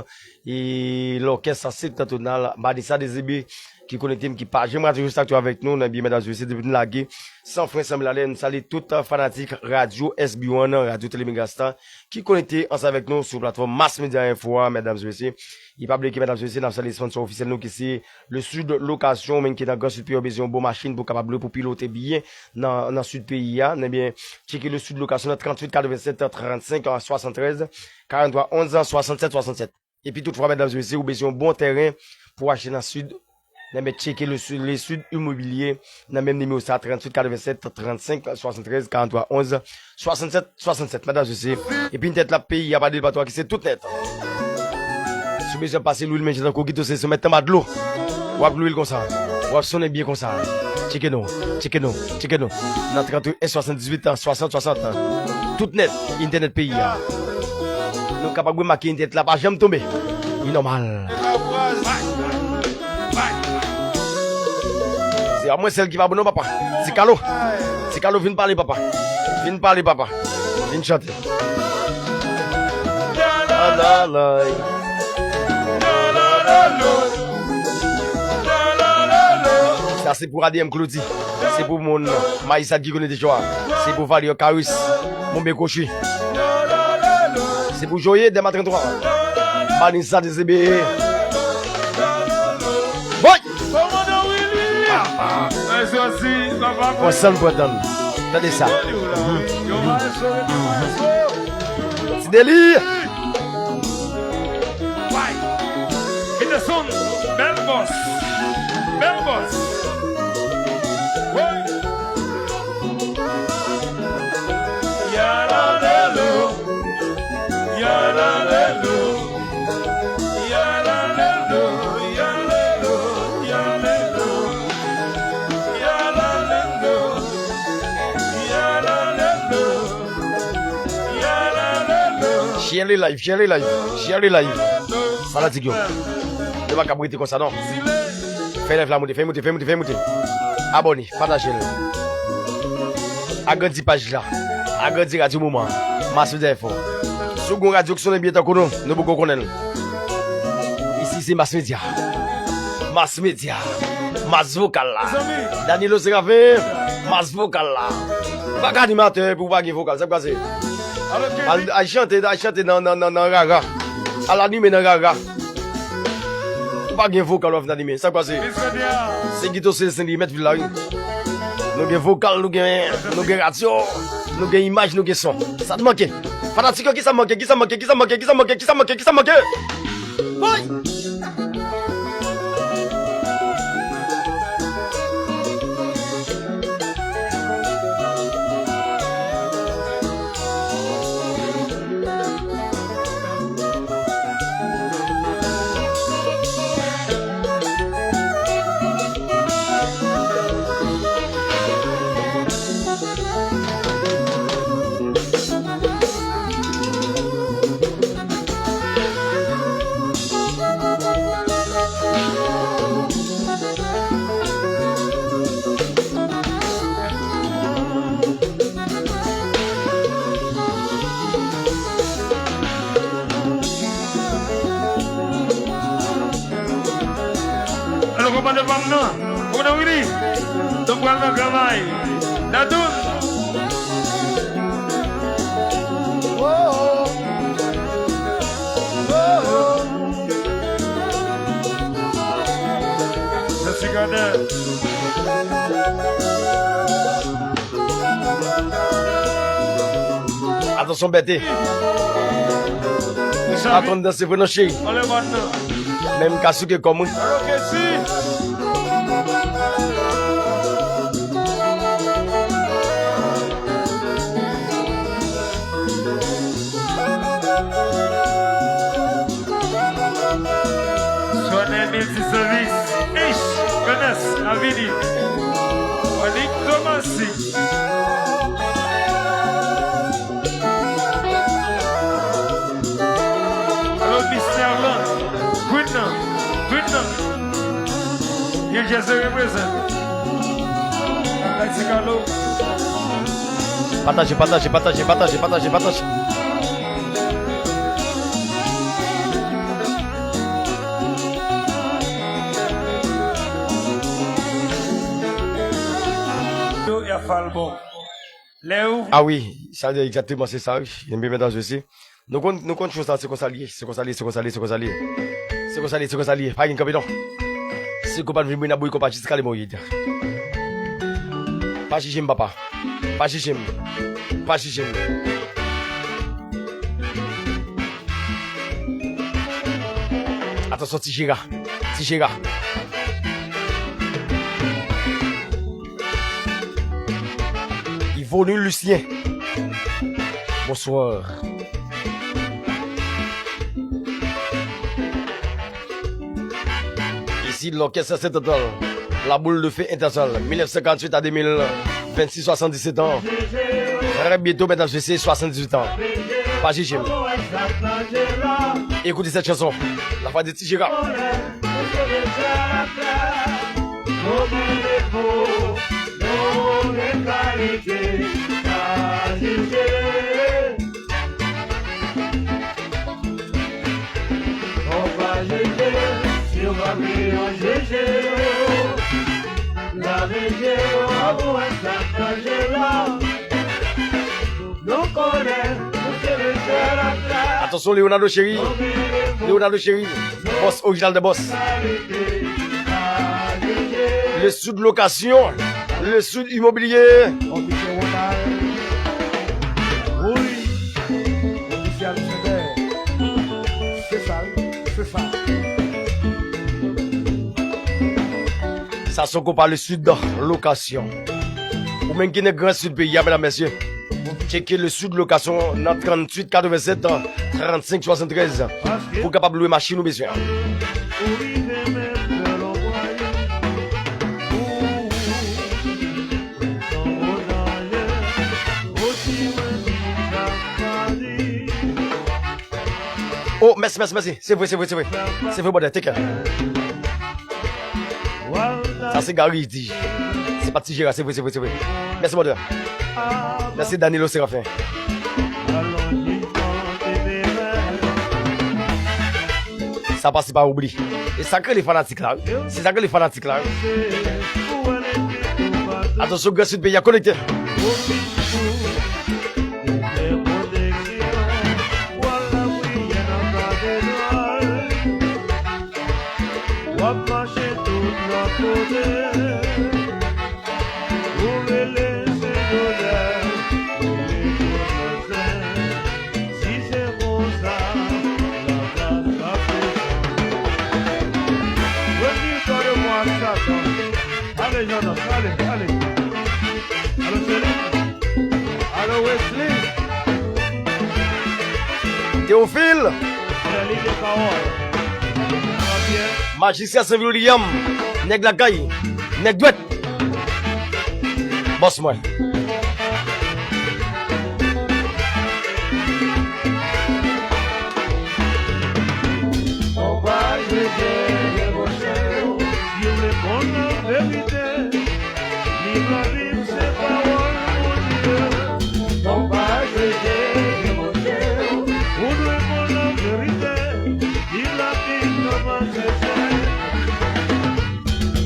e lòkès septantonal, Vanessa Dezebe ki konekte m, ki pa janm rate jou sa k tou avèk nou, nan byen medam mesye, depi n lage san fren san milalè, n salye tout fanatik radyo S B one, radyo tele Megastar, ki konekte ansanm avèk nou sou platfòm Mass Media Info a, medam mesye. E pa bliye ke medam mesye, n ap salye sponsò ofisyèl nou ki se Le Sud Location, ou menm ki nan Gran Sid peyi a, ou bezwen yon bon machin pou kapab lwe, pou pilote byen nan, nan sid peyi a, ebyen, tcheke Le Sud Location nan tranntuit katrevennsèt trannsenk swasanntrèz, karanntwa onz swasannsèt swasannsèt. Epi toutfwa, medam e mesye, ou bezwen yon bon tèren pou achte nan sid, ebyen, tcheke Le Sud, Le Sud Immobilier nan menm nimewo sa, tranntuit katrevennsèt trannsenk swasanntrèz karanntwa onz swasannsèt swasannsèt, medam e mesye. Epi n tèt la peyi a pa de patwa ki se tout nèt. Si w bezwen pase lwil menje tankou Guito Session, mèt tanba dlo. W ap lwil konsa. W ap sonnen byen konsa. Tcheke nou, tcheke nou, tcheke nou. Nan tranntuit swasanndizuit swasant swasant. Tout nèt, entènèt peyi a. Nou kapab remake entènèt la pa janm tonbe. Li nòmal. Se a mwen sèl ki pa bon non, papa. Ti Kalo. Ti Kalo, vin pale, papa. Vin pale, papa. Vin chante. Sa se pou A D M Claudy. Se pou moun Mayisad ki konekte cho a. Se pou Valyo Karis. Monbe Kwochi. Se pou Joye Dèlma trannntwa. Vanessa Dezebe. Boy! Pran san l pran tan. Tande sa. Ti Deli. Mete son. Bèl bòs. Bèl bòs. Woy. Yalalelo. Yalalelo. Yalalelo, yalelo, yalelo. Yalalelo. Yalalelo. Yalalelo. Share le live, share le live, share le live. Fanatik yo. Yo pa kab rete konsa non. Fè live la moute, fè moute, fè moute, fè moute. Abòne, pataje l. Agrandi paj la. Agrandi Radyo Moman. Mass Media Info. Si w gen yon radyo k sonnen byen tankou nou, nou poko konnen l. Isi se Mass Media. Mass Media. Mass Vokal la. Danilo Serafen. Mass Vokal la. Pa ka animatè epi w pa gen vokal. Sa k pase? Al, al chante, al chante nan, nan, nan, nan rara. Al anime nan rara. Pa gen vokal w ap vin anime. Sa k pase? Se Guito Celestin li mèt vil la, wi. Nou gen vokal, nou gen, nou gen radyo, nou gen imaj, nou gen son. Sa t manke? Fanatik yo, kisa manke? Kisa manke? Kisa manke? Kisa manke? Kisa manke? Kisa manke? Kisa manke? Woy! Alò, konpè de pa m nan. Ou nan Wini? Donk, pral nan travay. Dadoun. Mèsi, Gadè. Atansyon, Bète. Patwòn danse vre non, cheri. Men m ka souke kò m, wi. Swannen Miltisevis, H, Ernest, Avini, Onik Tomasi. Alò, mistè lan, Queen nan, Queen nan. New Jersey represent. Lexicalo. Pataje, pataje, pataje, pataje, pataje, pataje. Yo, y a fè l bon. Lè ou Ah wi, sa egzakteman se sa, wi. Ebyen, medam, mesye, nou konn, nou konn cho sa, se konsa l ye, se konsa l ye, se konsa l ye, se konsa l ye. Se konsa l ye, se konsa l ye. Pa gen kanpe non. Si konpa n vin bouyi, n ap bouyi konpa jiska lè mò ye. Pa jije m, papa. Pa jije m. Pa jije m. Atansyon, Ti Jera. Ti Jera. Yvonne Lucien. Bonsoir. Ici l'orchestre Saint-Antoine, la boule de feu internationale, mil nèf san karanntuit a de mil vennsis, swasanndisèt an. Très bientôt, medam, mesye, swasanndizwit an. Pa jije m. Écoutez cette chanson. La voix de Ti Jera. Atansyon, Leonardo Chéri. Leonardo Chéri. Boss orijinal de boss. Le Sud Location. Le Sud Immobilier. Wi. Officiel Sender. Se sa, wi. Se sa. Sa se konpa Le Sud Location. Ou menm ki nan Gran Sid peyi a, medam, mesye. Tcheke Le Sud Location nan tranntuit katrevennsèt trannsenk swasanntrèz pou w kapab lwe machin ou bezwen an. Oh, mèsi, mèsi, mèsi. Se vre, se vre, se vre. Se vre, brother. Take care. Sa se Gary di. Se pa Ti Jera, se vre, se vre, se vre. Mèsi, brother. Mèsi, Danilo Séraphin. Sa pase pa oubli. E sa k rele fanatik la, wi. Se sa k rele fanatik la, wi. Atansyon, Gran Sid peyi a konekte. Ou wè la priyè nan katedral. Tout lòt kote, ou rele se Jozèf, ou rele Jozèf. Si se konsa, lagras ap desann. Revni kò de mwa Satan. Ale, Jonas, ale, ale. Alo, Seli. Alo, Wesley. Théophile. Seli de pawòl. Sa va byen? Majistra Saint William. Nèg lakay. Nèg dwèt. Bòs mwen. Konpa Jezi debouche w, si w vle konn laverite. Liv lavi m se pawòl Bondye. Konpa Jezi debouche w, ou dwe konn laverite. Liv lavi m nan pa chèche.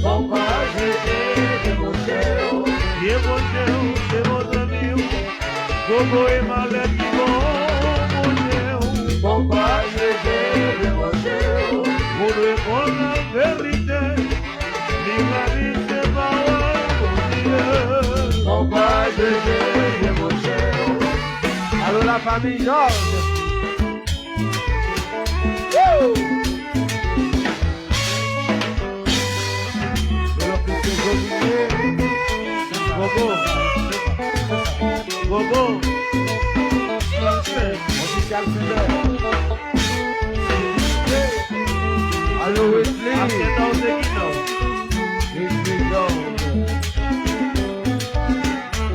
Konpa Jezi debouche w, Bondye w se bon zanmi w. Gogo e malèt ki bon Bondye w. Konpa Jezi debouche w, ou dwe konn laverite. Liv lavi se pawòl Bondye. Konpa Jezi debouche w. Alo, lafanmi Jòj. Woo! Gogo. Gogo. Ofisyal Sylvain. Alo, Wesley. Wesley Dog.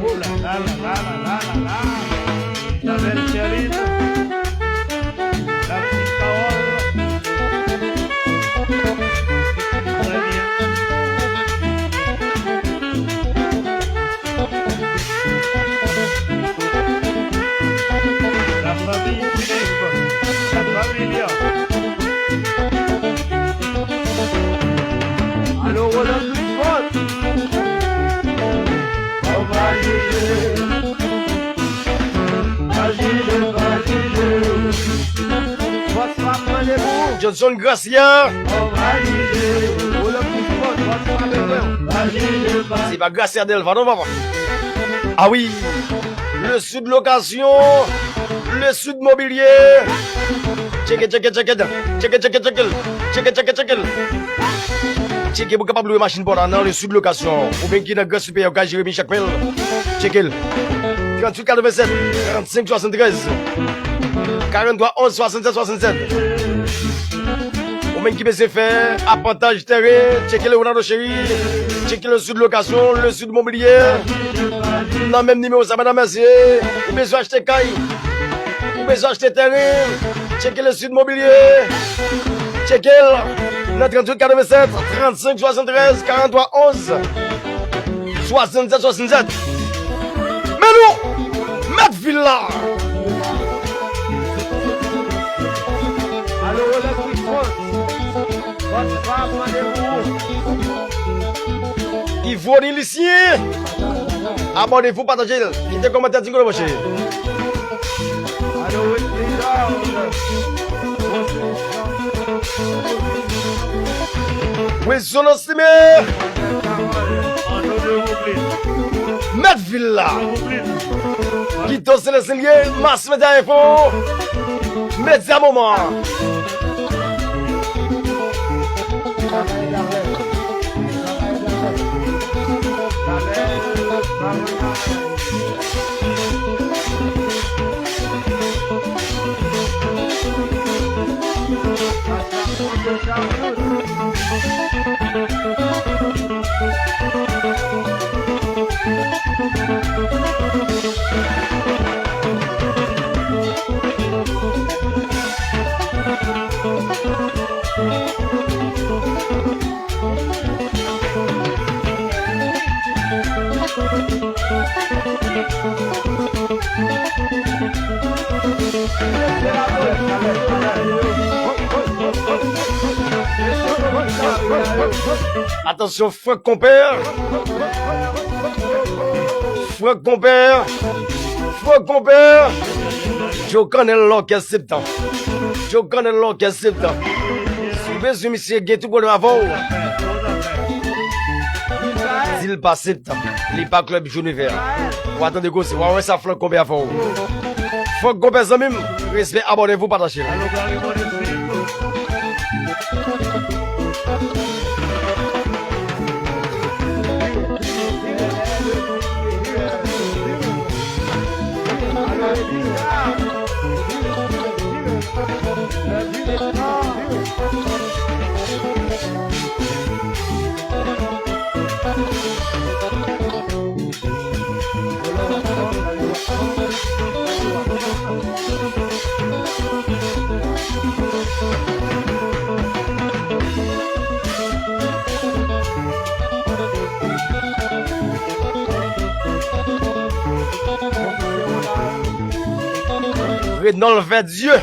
Oh la la la la la la la la. La belle Sherline. La petite Carole. Très bien. La famille Philippe. La famille. Alo, Roland Clifford. Johnson Gracia. Se pa Gracia Delva, non, papa. Ah wi. Le Sud Location, le Sud Mobilier. Tcheke, tcheke, tcheke, tcheke, tcheke, tcheke, tcheke, tcheke, tcheke, tcheke. Tcheke pou kapab lwe machin pa w la nan le Sud Location. Ou menm ki nan Gran Sipeyè, ou ka jere byen chak men l. Tcheke l. Tranntuit katrevennsèt, trannsenk swasanntrèz. Karanntwa onz, swasannsenk, swasannsenk. Ou menm ki bezwen fè apantaj tèren, tcheke Leonardo Chéri, tcheke le Sud Location, le Sud Mobilier. Nan menm nimewo sa, medam, mesye, ou bezwen achte kay, ou bezwen achte tèren, tcheke le Sud Mobilier. Tcheke l nan tranntuit katrevennsèt, trannsenk swasanntrèz, karanntwa onz, swasannsenk, swasannsenk. Men nou, mèt vil la. Alo, Rolex Richemond. Bòs pa ap mande pou ou. Yvonne Lucien. Abòne pou, pataje l. Kite kòmantè, di kote mwen cheri. Alo, Wesley Dog. Wilson Osime. Mèt vil la. Guido Celestin Lié, Mass Media Info. Medya moman. Atansyon, Frank Konpè. Frank Konpè. Frank Konpè. Joe Cannell, lòkès Septan. Joe Cannell, lòkès Septan. Si w bezwen misye, gen tout pwoblèm avè w. Li pa Sept, li pa Club Jaune Vert. W a tande koze, w a wè sa Frank Konpè a fè w. Frank Konpè zanmi m, respè, abòne pou pataje l. Renol Verdier.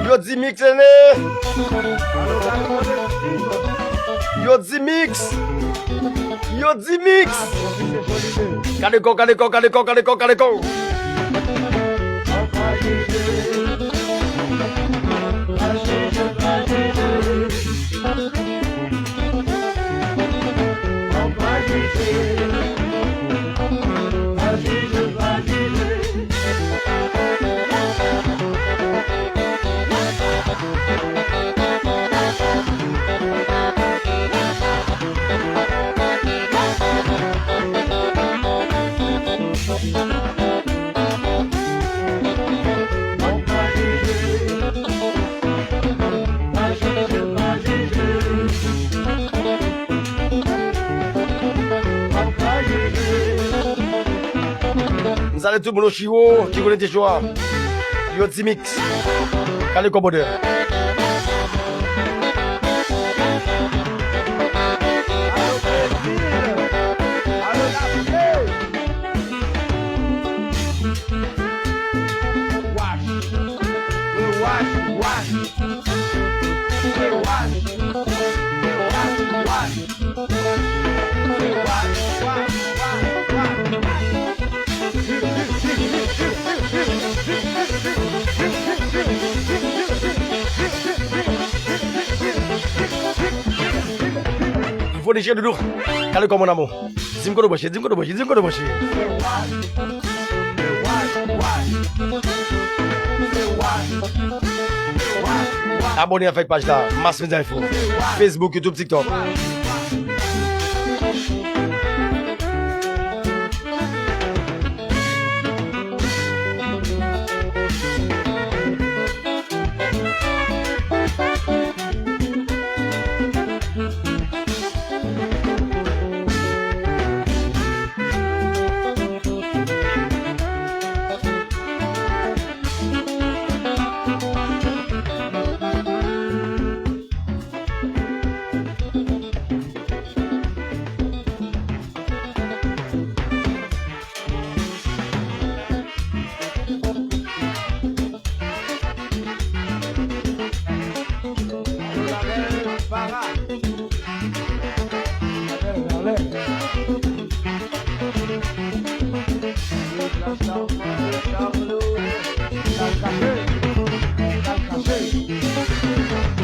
Yo di mix ene. Yo di mix. Yo di mix. Kale kò, kale kò, kale kò, kale kò, kale kò. M salye tout moun Ochiwo ki konekte jou a. Yo di mix. Kale kò brother. Ivo Niger Doudou, kale kò mon amour. Di m kote w branche, di m kote w branche, di m kote w branche. Abòne avèk paj la, Mass Media Info. Facebook, YouTube, TikTok.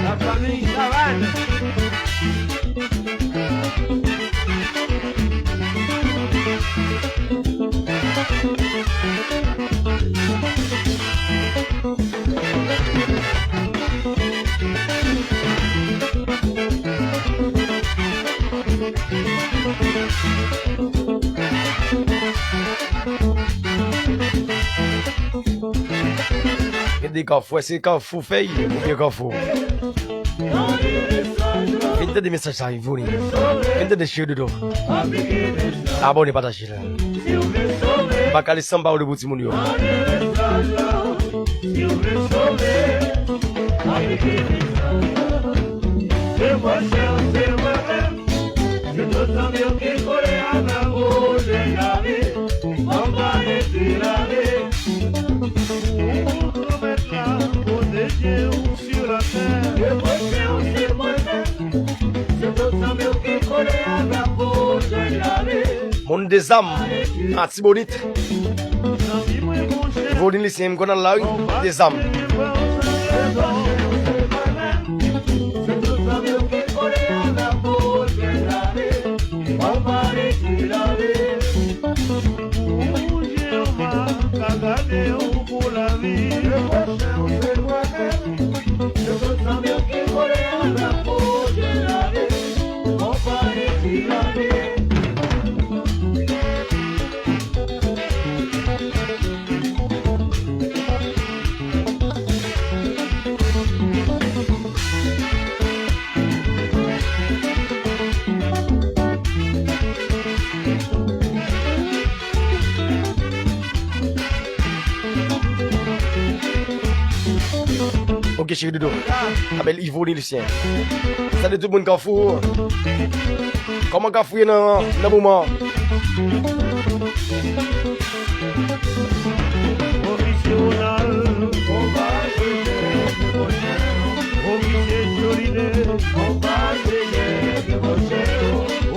La famille Savane. Gen de kafou, èske kafou fèy oubyen kafou? Vin tande mesaj sa, Ivory. Vin tande Cheri Doudou. Abòne, pataje l. Bakali Samba ou le pou timoun yo. Moun de zam, Atibonit. Ivoni Lisyen, m konn al la wi, de zam. Ok, cheri doudou. Apèl Ivoni Lisyen. Salut tout moun Kafou. Kòman Kafou ye nan, nan moman? Ofisye Ronald, ofisye Joline,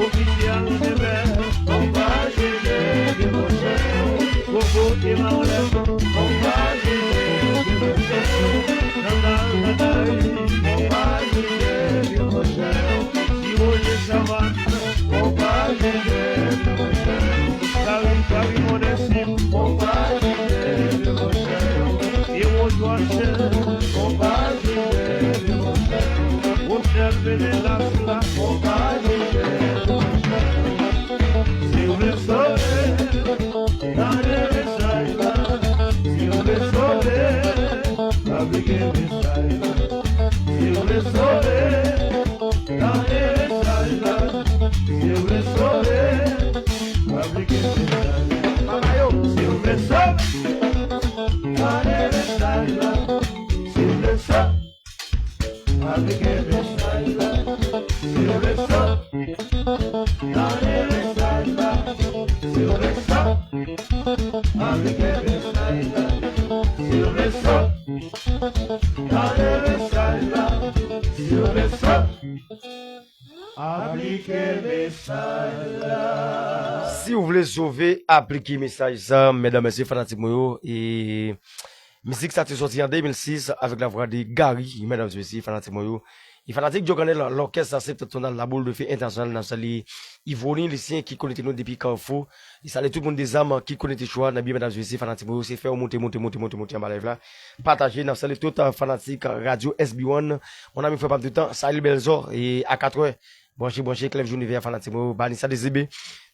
ofisye Alzheimer, Koko e Marlène, Gade mesaj la, si w vle sove, aplike mesaj la. Si w vle sove, gade mesaj la. Si w vle sove, aplike mesaj la. Si w vle sove, gade mesaj la. Si w vle sove, aplike mesaj la. Si w vle sove, gade mesaj la. Si w vle sove, aplike mesaj la. Si w vle sove, gade mesaj la. Si w vle sove, aplike mesaj la. Si w vle sove, aplike mesaj sa, medam, mesye, fanatik mwen yo. E mizik sa te sòti an de mil sis avèk lavwa de Gary, medam, mesye, fanatik mwen yo. E fanatik Djokannèl, lòkès septentrional La Boule de Feu International, n ap salye Ivoni Lisyen ki konekte nou depi Kafou. E salye tout moun de zam ki konekte chwa nan byen, medam, mesye, fanatik mwen yo, se fè w monte, monte, monte, monte, monte anba live la. Pataje, n ap salye tout, euh, fanatik radyo S B one. Mon ami, frè pa m tout tan, Sahil Belzor, e a katrè, branche, branche, Clef Jounivè, fanatik mwen yo, Vanessa Dezebe.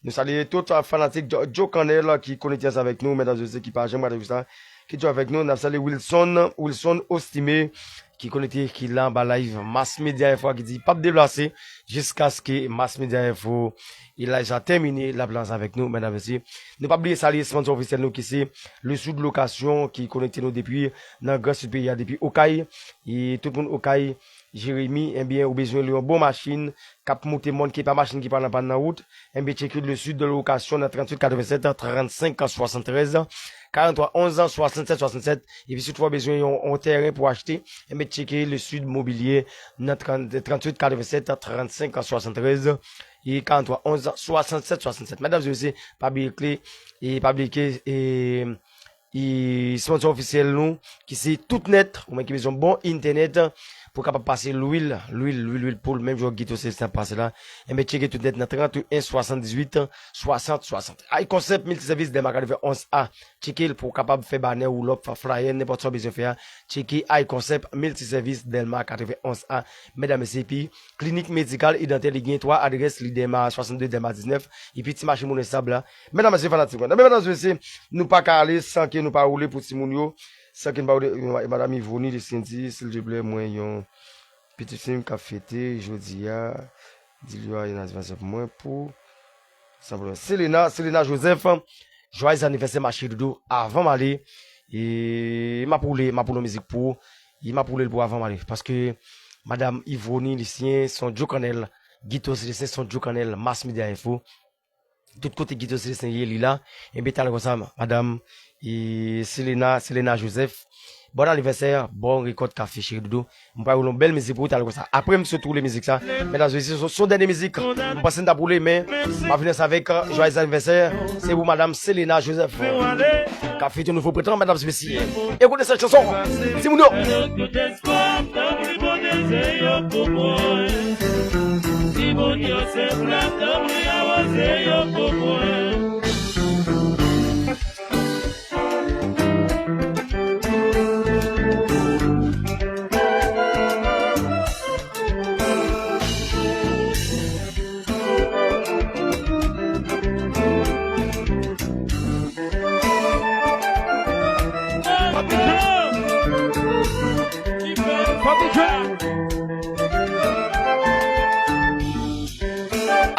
Nou salye tout, euh, fanatik Djo, Djokannèl ki konekte ansanm avèk nou, medam, mesye, ki pa janm rate jou sa, ki toujou avèk nou. N ap salye Wilson, Wilson Ostime, ki konekte, ki la anba live Mass Media Info a, ki di p ap deplase jiskaske Mass Media Info e live sa tèmine, l ap la ansanm avèk nou, medam, mesye. Nou p ap bliye salye sponsor ofisyèl nou ki se Le Sud Location, ki konekte nou depi nan Gran Sid peyi a, depi Okay. E tout moun Okay, Jeremi, ebyen, ou bezwen yon bon machin k ap moute mòn, ki pa machin ki pral nan pàn nan wout, enben, tcheke Le Sud Location nan tranntuit katrevennsèt trannsenk swasanntrèz, karanntwa onz swasanntsèt swasanntsèt. Epi si toutfwa w bezwen yon, yon tèren pou achte, enben, tcheke Le Sud Mobilier nan trant, tranntuit katrevennsèt trannsenk swasanntrèz e karanntwa onz swasanntsèt swasanntsèt. Medam e mesye, pa bliye kle, e pa bliye ke, e, e sponsor ofisyèl nou, ki se Tout Nèt, ou menm ki bezwen bon entènèt, pou kapab pase lwil, lwil, lwil, lwil poul, menm jan Guito Celestin ap pase la, enben, tcheke Tout Nèt nan trannteyen swasanndizuit swasant swasant. Ay Concept Multiservice Dèlma katrevenn onz A, tcheke l pou w kapab fè banè, woulòp, flyer, nenpòt sa w bezwen fè a, tcheke Ay Concept Multiservice Dèlma katrevenn onz A, medam, mesye, epi klinik medikal e dantè, li gen twa adrès, li Dèlma swasannde, Dèlma diznèf, epi ti mache Moulin Sab la. Medam, mesye, fanatik mwen. Ebyen, medam, mesye, nou pa ka ale san ke nou pa woule pou timoun yo, san ke nou pa woule, madam Ivoni Lisyen di, silvouplè, mwen yon pitit fi m k ap fete jodi a, di l yo a yon anivèsè pou mwen pou, sanble, Selena, Selena Joseph, joyeux anniversaire, ma chérie doudou, avan m ale, e m ap woule, m ap woule yon mizik pou ou, e m ap woule l pou ou avan m ale, paske madam Ivoni Lisyen, se yon Djokannèl, Guito Celestin, se yon Djokannèl, Mass Media Info, tout kote Guito Celestin ye, li la. Enben, talè konsa, madam, e, Selena, Selena Joseph, Bon anivèsè, bon rekòt kafe, cheri doudou. M pral woule yon bèl mizik pou ou, talè konsa. Apre m sot woule mizik sa, medam e mesye, se yon dènye mizik. M panse m t ap woule, men m ap vin ansanm avèk, euh, Joyeux anniversaire. Se pou madam Selena Joseph. K ap fete yon nouvo prentan, medam e mesye. Ekoute sèt chanson. Timoun yo.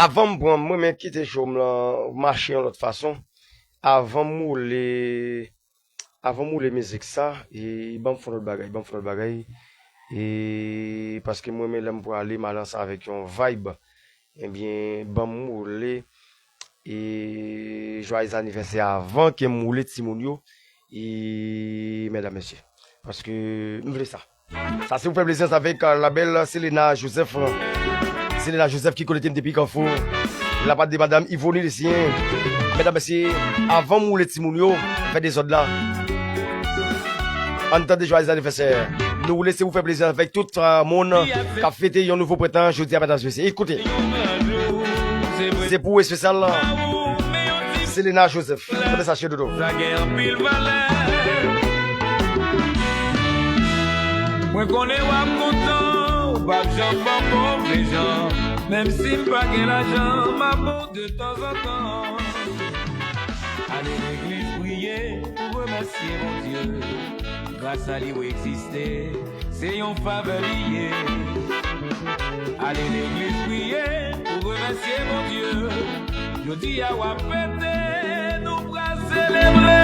Avan m pran, mwen menm kite cho m lan mache yon lòt fason. Avan m woule, avan m woule mizik sa, e ban m fè yon lòt bagay, ban m fè yon lòt bagay. E paske mwen menm lè m prale, m ale ansanm avèk yon vibe. Ebyen, ban m woule, e, joyeux anniversaire avan ke m woule timoun yo, e, medam mesye. Paske m vle sa. Sa se pou fè plezi ansanm avèk, euh, la belle Selena Joseph. Selena Joseph ki konekte m depi Kafou. La pa de madam Yvonne Lucien. Medam mesye, avan m woule timoun yo, fè dezòd la. Ann tande joyeux anniversaire. Nou woule se pou fè plezi avèk tout, euh, moun k ap fete yon nouvo prentan jodi a, medam mesye. Ekoute. Se pou espesyal la. Selena Joseph. Tande sa, cheri doudou. Sa gen anpil valè. Mwen konnen w ap kontan, ou p ap janm ban m move jan. Menm si m pa gen lajan, m ap ba w de tanzantan. Ale legliz priye pou remèsye Bondye. Gras a li w egziste, se yon favè li ye. Ale legliz priye pou remèsye Bondye. Jodi a w ap fete, nou pral selebre.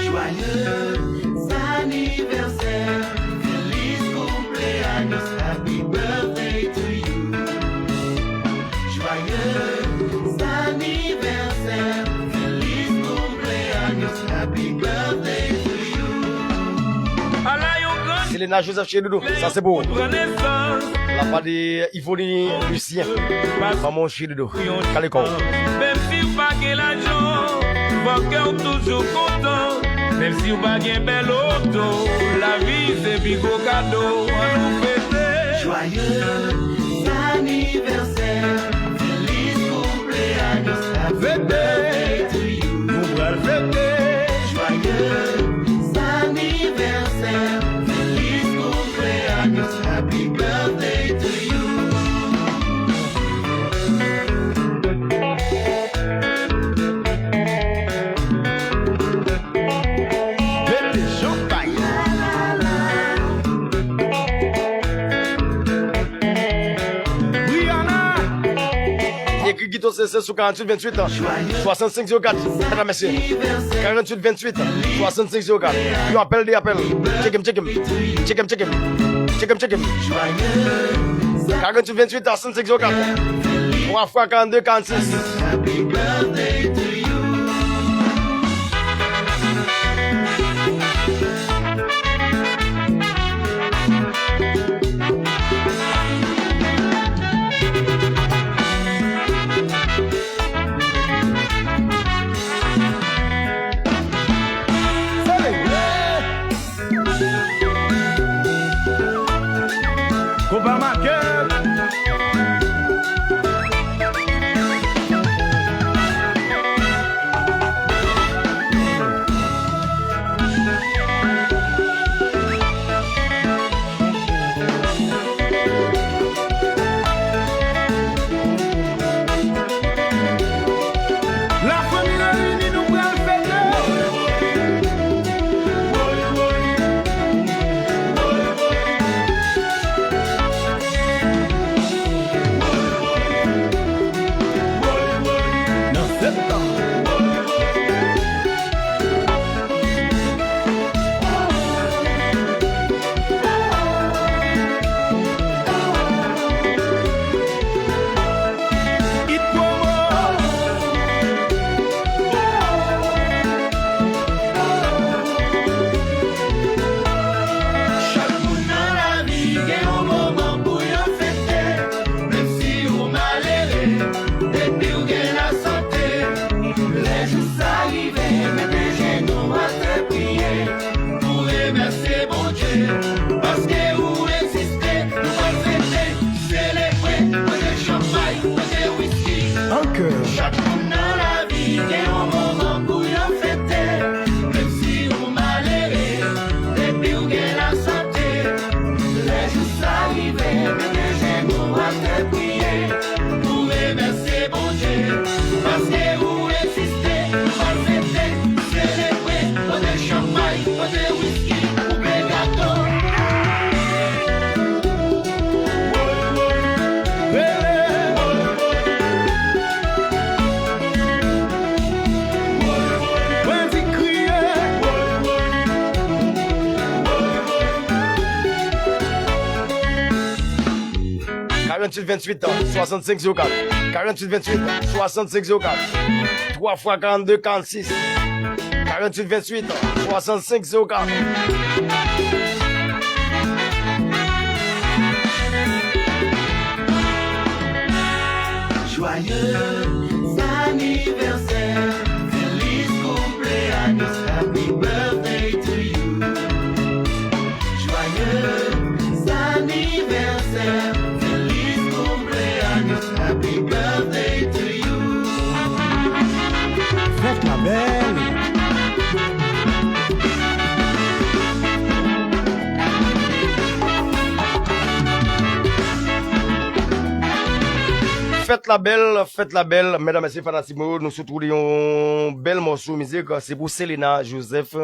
Joyeux anniversaire, feliz cumpleaños, happy birthday to you. Joyeux anniversaire, feliz cumpleaños, happy birthday to you. Ala yon gran Selena Joseph, cheri doudou. Sa se pou ou. Pran nesans. La pa de Yvonne Lucien. Manman cheri doudou. Kale kò w. Menm si w pa gen lajan, fò kè w toujou kontan. Menm si w pa gen bèl oto, lavi se pi gwo kado. Ann nou fete. Joyeux anniversaire, feliz cumpleaños, happy birthday to you. Nou pral fete. Joyeux anniversaire, feliz cumpleaños, happy birthday to you. Mete chanpay. Rihanna. Ekri Guito C C sou karanntuit venntuit swasannsenk zewo kat. Medam mesye. Karanntuit venntuit swasannsenk zewo kat. Yon apèl, de apèl. Tcheke m, tcheke m. Tcheke m, tcheke m. Tcheke m, tcheke m. Karanntuit venntuit swasannsenk zewo kat. Twa fwa karannde karannsis. Konpa Makèt. Karanntuit venntuit, swasannsenk zewo kat. Karanntuit venntuit, swasannsenk zewo kat. Twa fwa karannde, karannsis. Karanntuit venntuit, swasannsenk zewo kat. Joyeux anniversaire, feliz cumpleaños, happy birthday to you. Joyeux anniversaire, feliz cumpleaños, happy birthday to you. Fèt la bèl. Fèt la bèl, fèt la bèl, medam, mesye, fanatik mwen yo, nou sot woule yon bèl mòso mizik, se pou Selena Joseph,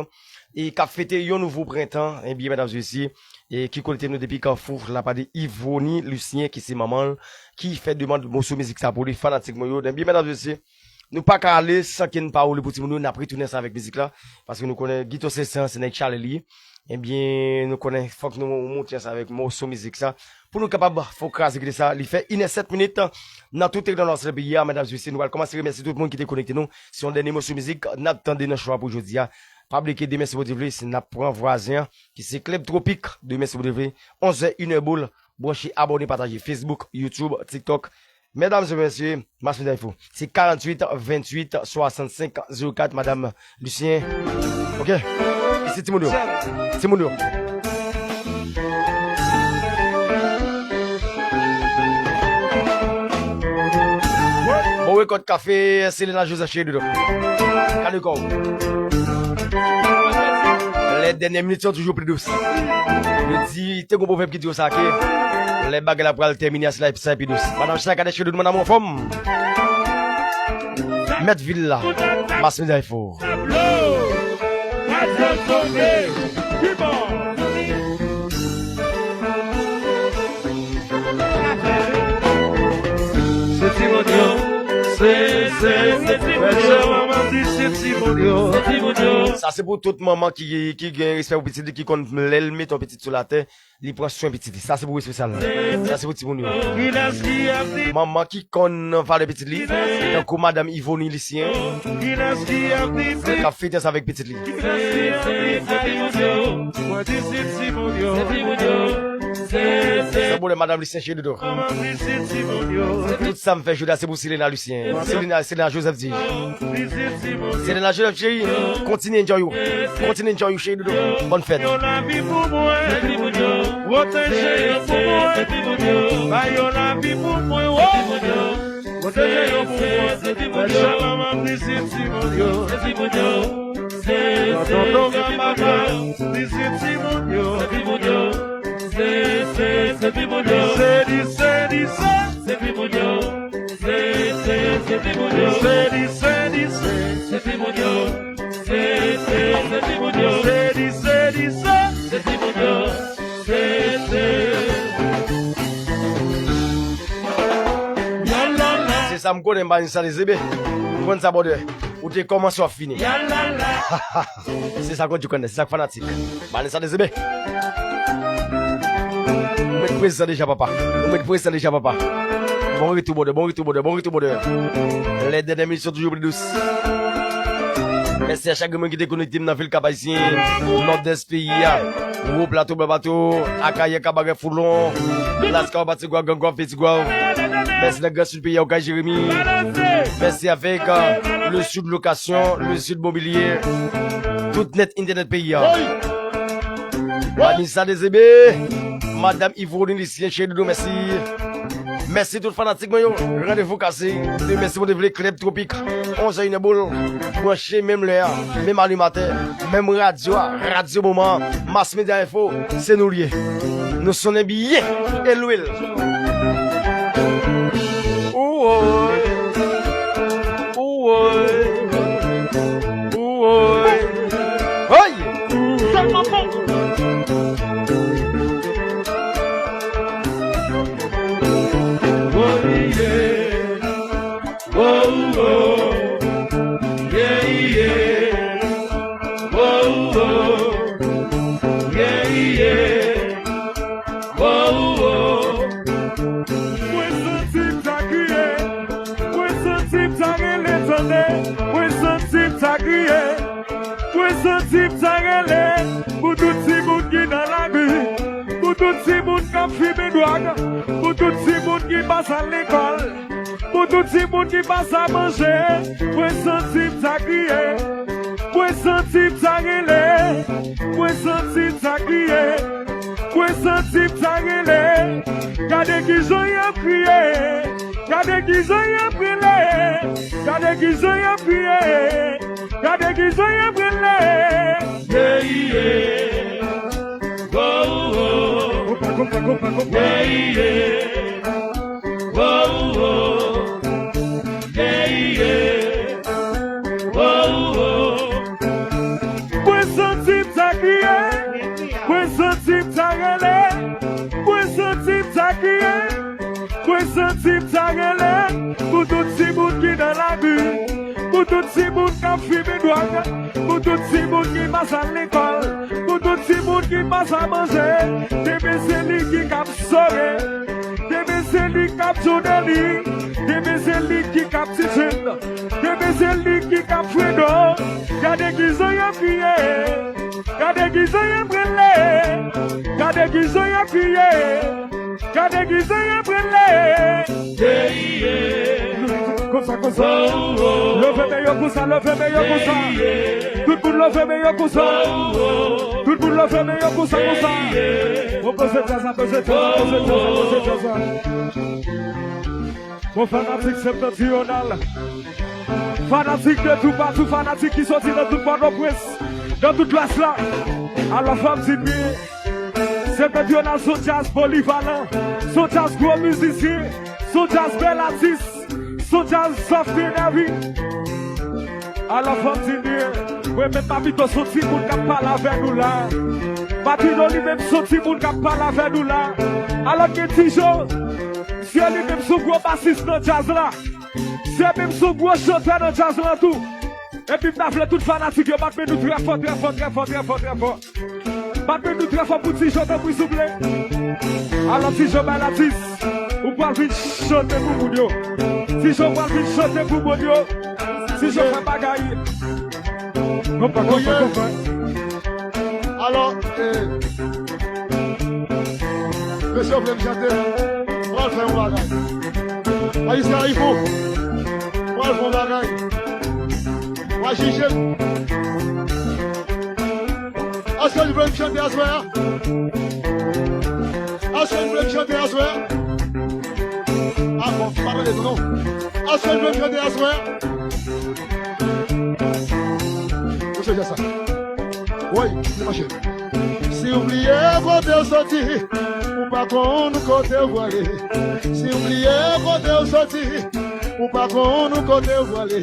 e k ap fete yon nouvo prentan, ebyen, medam, mesye, e ki konekte nou depi Kafou, la pa de Yvony Lucien, ki se manman l, ki fè demann mòso mizik sa pou li, fanatik mwen yo, ebyen, medam, mesye, nou pa ka ale san ke n pa woule pou timoun yo, n ap retounen ansanm avèk mizik la, paske nou konnen Guito Session, se nèg Chale li ye, ebyen, nou konnen fòk nou monte ansanm avèk mòso mizik sa, pou nou kapab fè w kraze kite sa. Li fè inè sèt minit nan tout teritwa nòdès peyi a, medam, mesye, nou pral kòmanse remèsye tout moun ki te konekte nou. Se yon dènye mòso mizik n ap tande nan cho a pou jodi a. Pa bliye ke demen, si Bondye vle, si n ap pran vwazen an, ki se Club Tropic. Demen, si Bondye vle, onzè, inè boul. Branche, abòne, pataje Facebook, YouTube, TikTok. Medam e mesye, Mass Media Info. Se karanntuit venntuit swasannsenk zewo kat, Madam Lucien. Ok. Se timoun yo. Timoun yo. Bon rekòt kafe, Selena Joseph cheri dodo. Kale kò w. Les dernières minutes sont toujours plus douces. Yo di, te gon pwovèb ki di konsa ke lè bagay la pral tèmine, se la sa pi dous. Madam Chaka de Chedou, madam anfòm. Mèt vil la, Mass Media Info. Se timoun yo, se, se, se timoun yo, manman di se timoun yo. Sa se pou tout manman ki, ki gen respè pou pitit li, ki konn lè l mete yon pitit sou latè, li pran swen pitit li. Sa se pou espesyal la. Sa se pou timoun yo. Manman ki konn valè pitit li, tankou Madam Yvonne Lucien, k ap fete ansanm avèk pitit li. San pwoblèm, Madam Lucien cheri dodo. Tout sa m fè jodi a, se pou Selena Lucien. Selena, Selena Joseph di. Selena Joseph cheri, kontinye enjoy ou. Kontinye enjoy ou cheri dodo. Bòn fèt. Pwoteje yo pou mwen. Ba yo lavi pou mwen, wo. Pwoteje yo pou mwen. Fè chalè manman di se timoun yo. Tonton granpapa di se timoun yo. Se, se, se timoun yo. Se di, se di, se. Se timoun yo. Se, se, se timoun yo. Se di, se di, se. Se timoun yo. Se, se, se timoun yo. Se di, se di, se. Se timoun yo. Se, se. Se sa m konnen, m pa ni sa de zebe. M konn sa bòdè. Ou te kòmanse w ap fini. Se sa Kondjou konnen, se sa k fanatik. Vanessa Dezebe. Ou met prezan deja, papa. Ou met prezan deja, papa. Bon retou, bòdè, bon retou, bòdè, bon retou, bòdè. Les dernières minutes sont toujours plus douces. Mèsi a chak moun ki te konekte m nan vil Kap Ayisyen, Nòdès peyi a, Wo Plato, Bò Bato, Akayè, Kabarè, Foulon, Laskawba, Tigwav, Grangwav, Pitigwav. Mèsi nan Gran Sid peyi a, Okay, Jeremi. Mèsi avèk, euh, le Sud Location, le Sud Mobilier, tout nèt entènèt peyi a. Vanessa Dezebe, Madam Yvonne Lucien, cheri doudou, mèsi. Mèsi tout fanatik mwen yo. Randevou kase. Demen si Bondye vle, Club Tropic, onzè, inè boul. Branche menm lè a, menm animatè, menm radyo a, radyo moman. Mass Media Info, se nou l ye. Nou sonnen byen e lwil. Ooh, ooh. Ooh, ooh. Ooh, ooh. Hey! Sèlman bon. Oh, yeah. Oh, oh. Yeah, yeah. Oh, oh. Yeah, yeah. Oh, oh. Tande, mwen santi m ta kriye, mwen santi m ta rele, pou tout timoun ki nan lari, pou tout timoun k ap fimen dwòg, pou tout timoun ki pa sa lekòl, pou tout timoun ki pa sa manje, mwen santi m ta kriye, mwen santi m ta rele, mwen santi m ta kriye, mwen santi m ta rele. Gade kijan y ap kriye, gade kijan y ap rele, gade kijan y ap kriye, gade kijan y ap rele. Yeah, yeah. Oh, oh. Konpa, konpa, konpa, konpa. Yeah, yeah. Oh, oh. Yeah, yeah. Oh, oh. Mwen santi m ta kriye, mwen santi m ta rele, mwen santi m ta kriye, mwen santi m ta rele, pou tout timoun ki nan lari, pou tout timoun k ap fimen dwòg, pou tout timoun ki pa sa lekòl, pou tout timoun ki pa sa manje, demen se li ki k ap sore, demen se li k ap jode li, demen se li ki k ap tijin, demen se li ki k ap fredo. Gade kijan y ap kriye, gade kijan y ap rele, gade kijan y ap kriye, gade kijan y ap rele. Yeah, yeah. Konsa, konsa. Oh, oh. Leve men yo konsa, leve men yo konsa. Yeah, yeah. Tout moun leve men yo konsa. Oh, oh. Tout moun leve men yo konsa, konsa. Yeah, yeah. Bon, poze djaz la, poze djaz la, poze djaz la, poze djaz la. Bon, fanatik Septentrional, fanatik de toupatou, fanatik ki soti nan tout Pòtoprens, nan tout Lwès la. Alò, fò m di byen, Septentrional se yon djaz polivalan, se yon djaz gwo mizisyen, se yon djaz bèl atis, se yon djaz soft and heavy. Alò, fò m di byen, mwen menm Papito se yon timoun k ap pale avè nou la. Papito li menm se yon timoun k ap pale avè nou la. Alò, gen Ti Jo, misye li menm se yon gwo basis nan djaz la. Misye menm se yon gwo chantè nan djaz la tou. Epi m ta vle tout fanatik yo bat men nou trè fò, trè fò, trè fò, trè fò, trè fò. Bat men nou trè fò pou Ti Jo, tanpri, souple. Alò, Ti Jo, bay la dis. Ou pral vin chante pou moun yo. Ti Jo pral vin chante pou moun yo. Ti Jo fè bagay. Konpa, konpa, konpa. Alò, eh, mesye, vle m chante? Pral fè yon bagay. Ayisyen, ayifo. Pral fè yon bagay. W a jije m. Èske nou vle m chante aswè a? Èske nou vle m chante aswè a? A bon, pa tande tou non. Èske nou vle m chante aswè a? Mesye, jazz sa. Woy, li mache. Si w bliye kote w soti, ou pa konn kote w prale. Si w bliye kote w soti, ou pa konn kote w prale.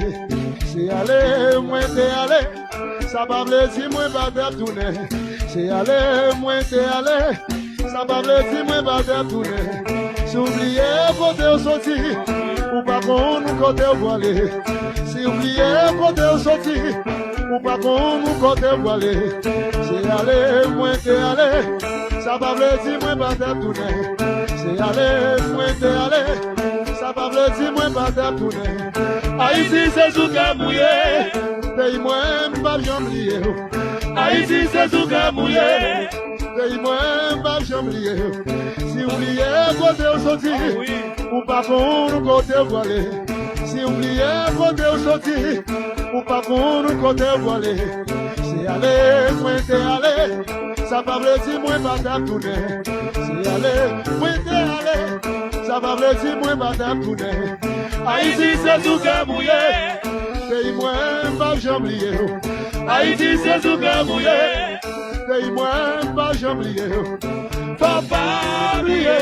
Se ale mwen te ale, sa pa vle di mwen pa t ap tounen. Se ale mwen te ale, sa pa vle di mwen pa t ap tounen. Si w bliye kote w soti, ou pa konn kote w prale. Si w bliye kote w soti, ou pa konn kote w prale. Se ale mwen te ale, sa pa vle di mwen pa t ap tounen. Se ale mwen te ale, sa pa vle di mwen pa t ap tounen. Ayiti se sou kè m ou ye, peyi mwen m p ap janm bliye w. Ayiti se sou kè m ou ye, peyi mwen m p ap janm bliye w. Si w bliye kote w soti, ou pa konn kote w prale. Si w bliye kote w soti, ou pa konn kote w prale. Se ale mwen te ale, sa pa vle di mwen pa t ap tounen. Se ale mwen te ale, sa pa vle di mwen pa t ap tounen. Ayiti se sou kè m ou ye, peyi mwen m p ap janm bliye w. Ayiti se sou kè m ou ye, peyi mwen m p ap janm bliye w. Fò pa bliye,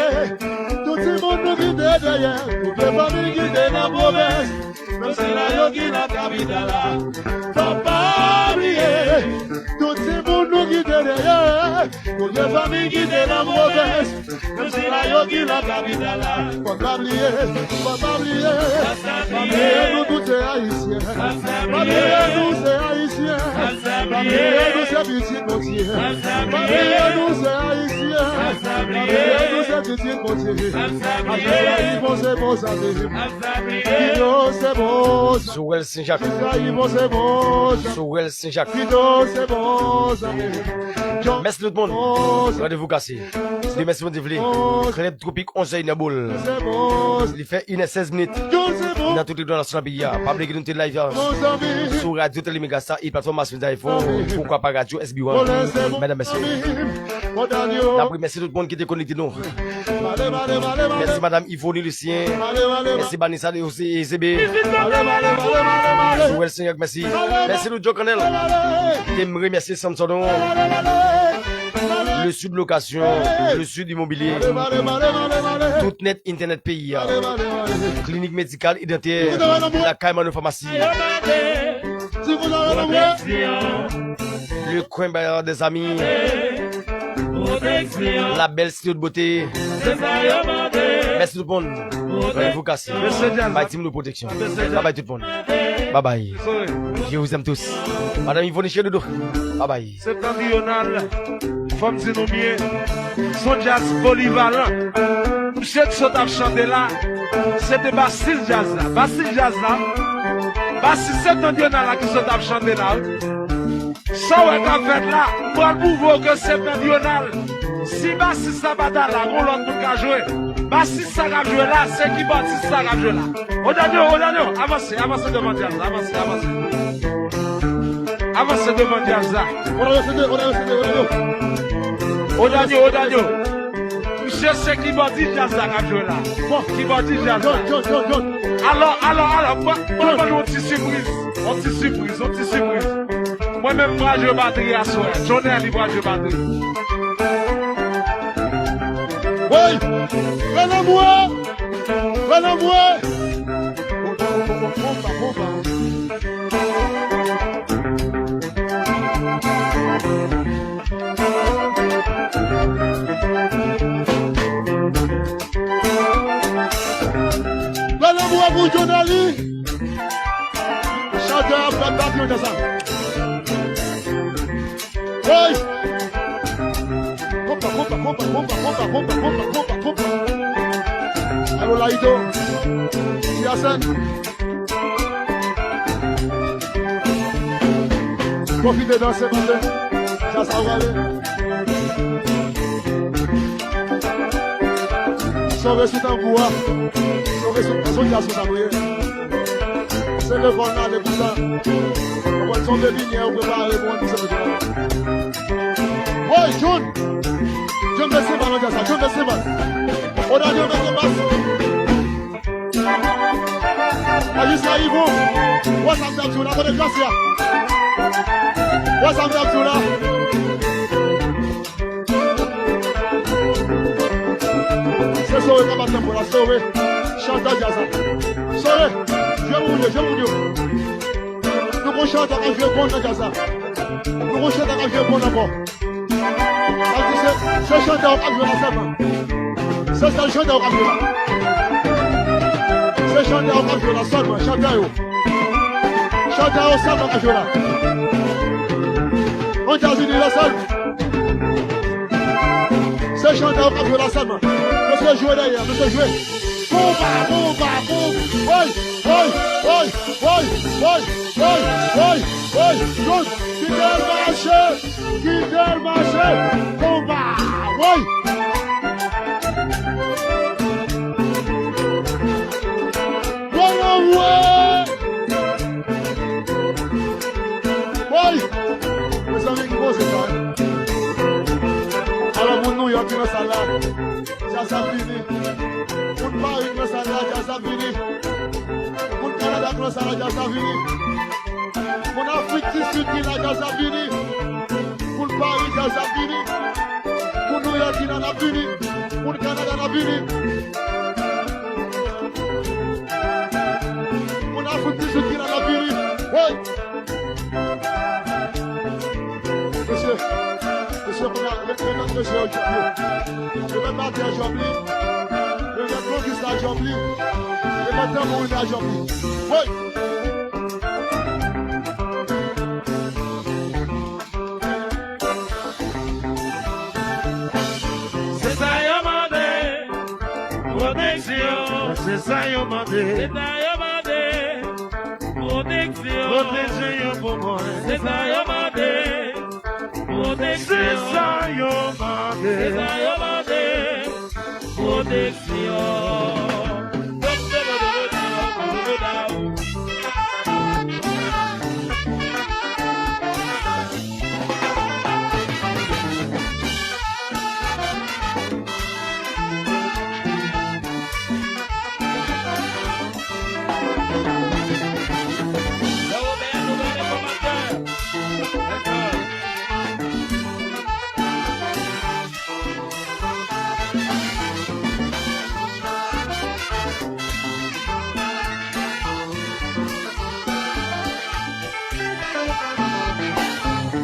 tout timoun nou kite dèyè, tout vye fanmi kite nan pwovens. Menm sila yo ki nan kapital la. Fò pa bliye, tout timoun nou kite dèyè, tout vye fanmi kite nan pwovens. Menm sila yo ki nan kapital la. Fò pa bliye, fò pa bliye, pa bliye nou tout se ayisyen. Pa bliye nou se ayisyen. Pa Bliye nou se pitit Bondye. Pa bliye nou se Ayisyen. Pa bliye nou se pitit Bondye. Ayisyen, Ayisyen se bon zanmi. Pido se bon zanmi. Sorel Senjak. Ayisyen se bon zanmi. Sorel Senjak. Pido se bon zanmi. Mèsi tout moun. Randevou kase. Si Dye mèsi Bondye vle. Klèb Twopik onz è nan boul. Li fè inè sèz minit. Nan tout teritwa nasyonal peyi a. Pa bliye ke nou te live a sou radyo Tele Mega Star e platfòm Mass Media Info. Poukwa pa radyo S B one. Medam, mesye. N ap remèsye tout moun ki te konekte nou. Mèsi madanm Yvonne Lucien. Mèsi Vanessa de José Ezebe. Sorel Senjak, mèsi. Mèsi nou Joe Canel. Te m remèsye Samson. Le Sud Location, Le Sud Immobilier, Tout Net Internet peyi a, Klinik Medikal e Dantè, Lakay Mano Famasi, Le Coin Bar des Amis, La Belle Cité de Beauté. Mèsi tout moun. Randevou kase. Bay Team Lou Protection. Babay tout moun. Babay. Je vous aime tous. Madanm Yvonne, cheri doudou. Babay. Septentrional, fò m di nou byen, se yon djaz polivalan. Misye ki sot ap chante la, se te basis djaz la. Basis djaz la, basis Septentrional la ki sot ap chante la, wi. Sa w wè k ap fèt la, m pral pwouve w ke Septentrional, si basis la pa ta la, gon lòt moun ka jwe. Basis sa k ap jwe la, se kibòdis sa k ap jwe la. Odanyo, Odanyo, avanse, avanse devan djaz la, avanse, avanse. Avanse devan djaz la. Odanyo, se de, Odanyo, se de, Odanyo. Odanyo, Odanyo. Misye se kibòdis djaz la k ap jwe la. Bon, kibòdis djaz la. John, John, John, John. Alò, alò, alò, mwen, mwen ban nou yon ti sipriz. Yon ti sipriz, yon ti sipriz. Mwen menm m pral jwe batri aswè. Johnny pral jwe batri. Woy! Pran nan mwen! Pran nan mwen! Konpa, konpa, konpa, konpa. Pran nan mwen pou Johnny! Chantè a ap bat batri nan sa. Hey! Konpa, konpa, konpa. Alo Layito, Siyasen. Pwofite danse, danse. Sa, sa w ale. Sove sou tanbou a. Sove sou, sou djaz sa nou ye. Se lekòl n ale pou sa. Ou konn se yon pepinye ou prepare pou yon ti sèvis. Woy, John! John, mete senbal nan djaz sa. John, mete senbal. Odanyo, mete bas. Ajiska Yvon. Wè sa m t ap di w la, kote glase a? Wè sa m t ap di w la? Se Sore k ap bat tanbou la, Sore. Chantè djaz la. Sore, jwe pou moun yo, jwe pou moun yo. Nou gon chantè k ap jwe bon nan djaz la. Nou gon chantè k ap jwe bon ankò. Sa vle di se, se chantè yo k ap jwe la sèlman. Se sèl chantè yo k ap jwe la. Se chantè yo k ap jwe la sèlman, chantè yo. Chantè yo sèlman k ap jwe la. An djaz inivèsèl. Se chantè yo k ap jwe la sèlman. Mesye jwe dèyè, mesye jwe. Konpa, konpa, konpa. Woy, woy, woy. Woy, woy, woy, woy, woy, John, kite l mache, kite l mache, konpa, woy. Woy, woy. Woy. Mezanmi, ki koze sa, hein? Alò, moun Nouyòk ki nan sal la, djaz ap vini. Moun Pari ki nan sal la, djaz ap vini. Moun Kanada ki nan sal la, djaz ap vini. Moun Afrik di Sid ki la, djaz ap vini. Moun Pari, djaz ap vini. Moun Nouyòk ki la, n ap vini. Moun Kanada, n ap vini. Moun Afrik di Sid ki la, n ap vini. Woy! Mesye, mesye, kounye a, remèt mesye yo djòb yo. Remèt batè a djòb li. Remèt kongis la djòb li. Remèt tanbourin la djòb li. Woy! Se sa yo mande. Se sa yo mande. Pwoteksyon. Pwoteje yo pou mwen. Se sa yo mande. Pwoteksyon. Se sa yo mande. Se sa yo mande. Pwoteksyon.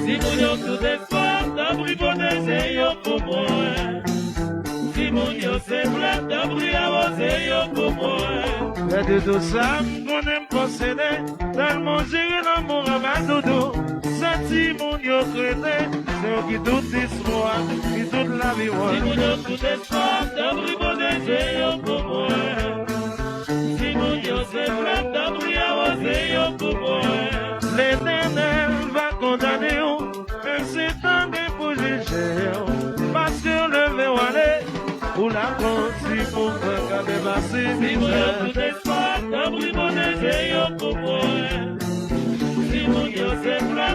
Timoun yo tout espas, tanpri pwoteje yo pou mwen. Timoun yo se flè, tanpri awoze yo pou mwen. Lè de tou sa, m konnen m posede, tèlman jere lanmou anba doudou. Se timoun yo k rete, se yo ki tout istwa, ki tout lavi mwen. Timoun yo tout espas, tanpri pwoteje yo pou mwen. Timoun yo se flè, tanpri awoze yo pou mwen. Letènèl va kondane w, men se tande pou jije w. Paske w leve w ale, ou lakòz timoun mwen k ap pase mizè. Timoun yo tout espas, tanpri pwoteje yo pou mwen. Timoun yo se flè,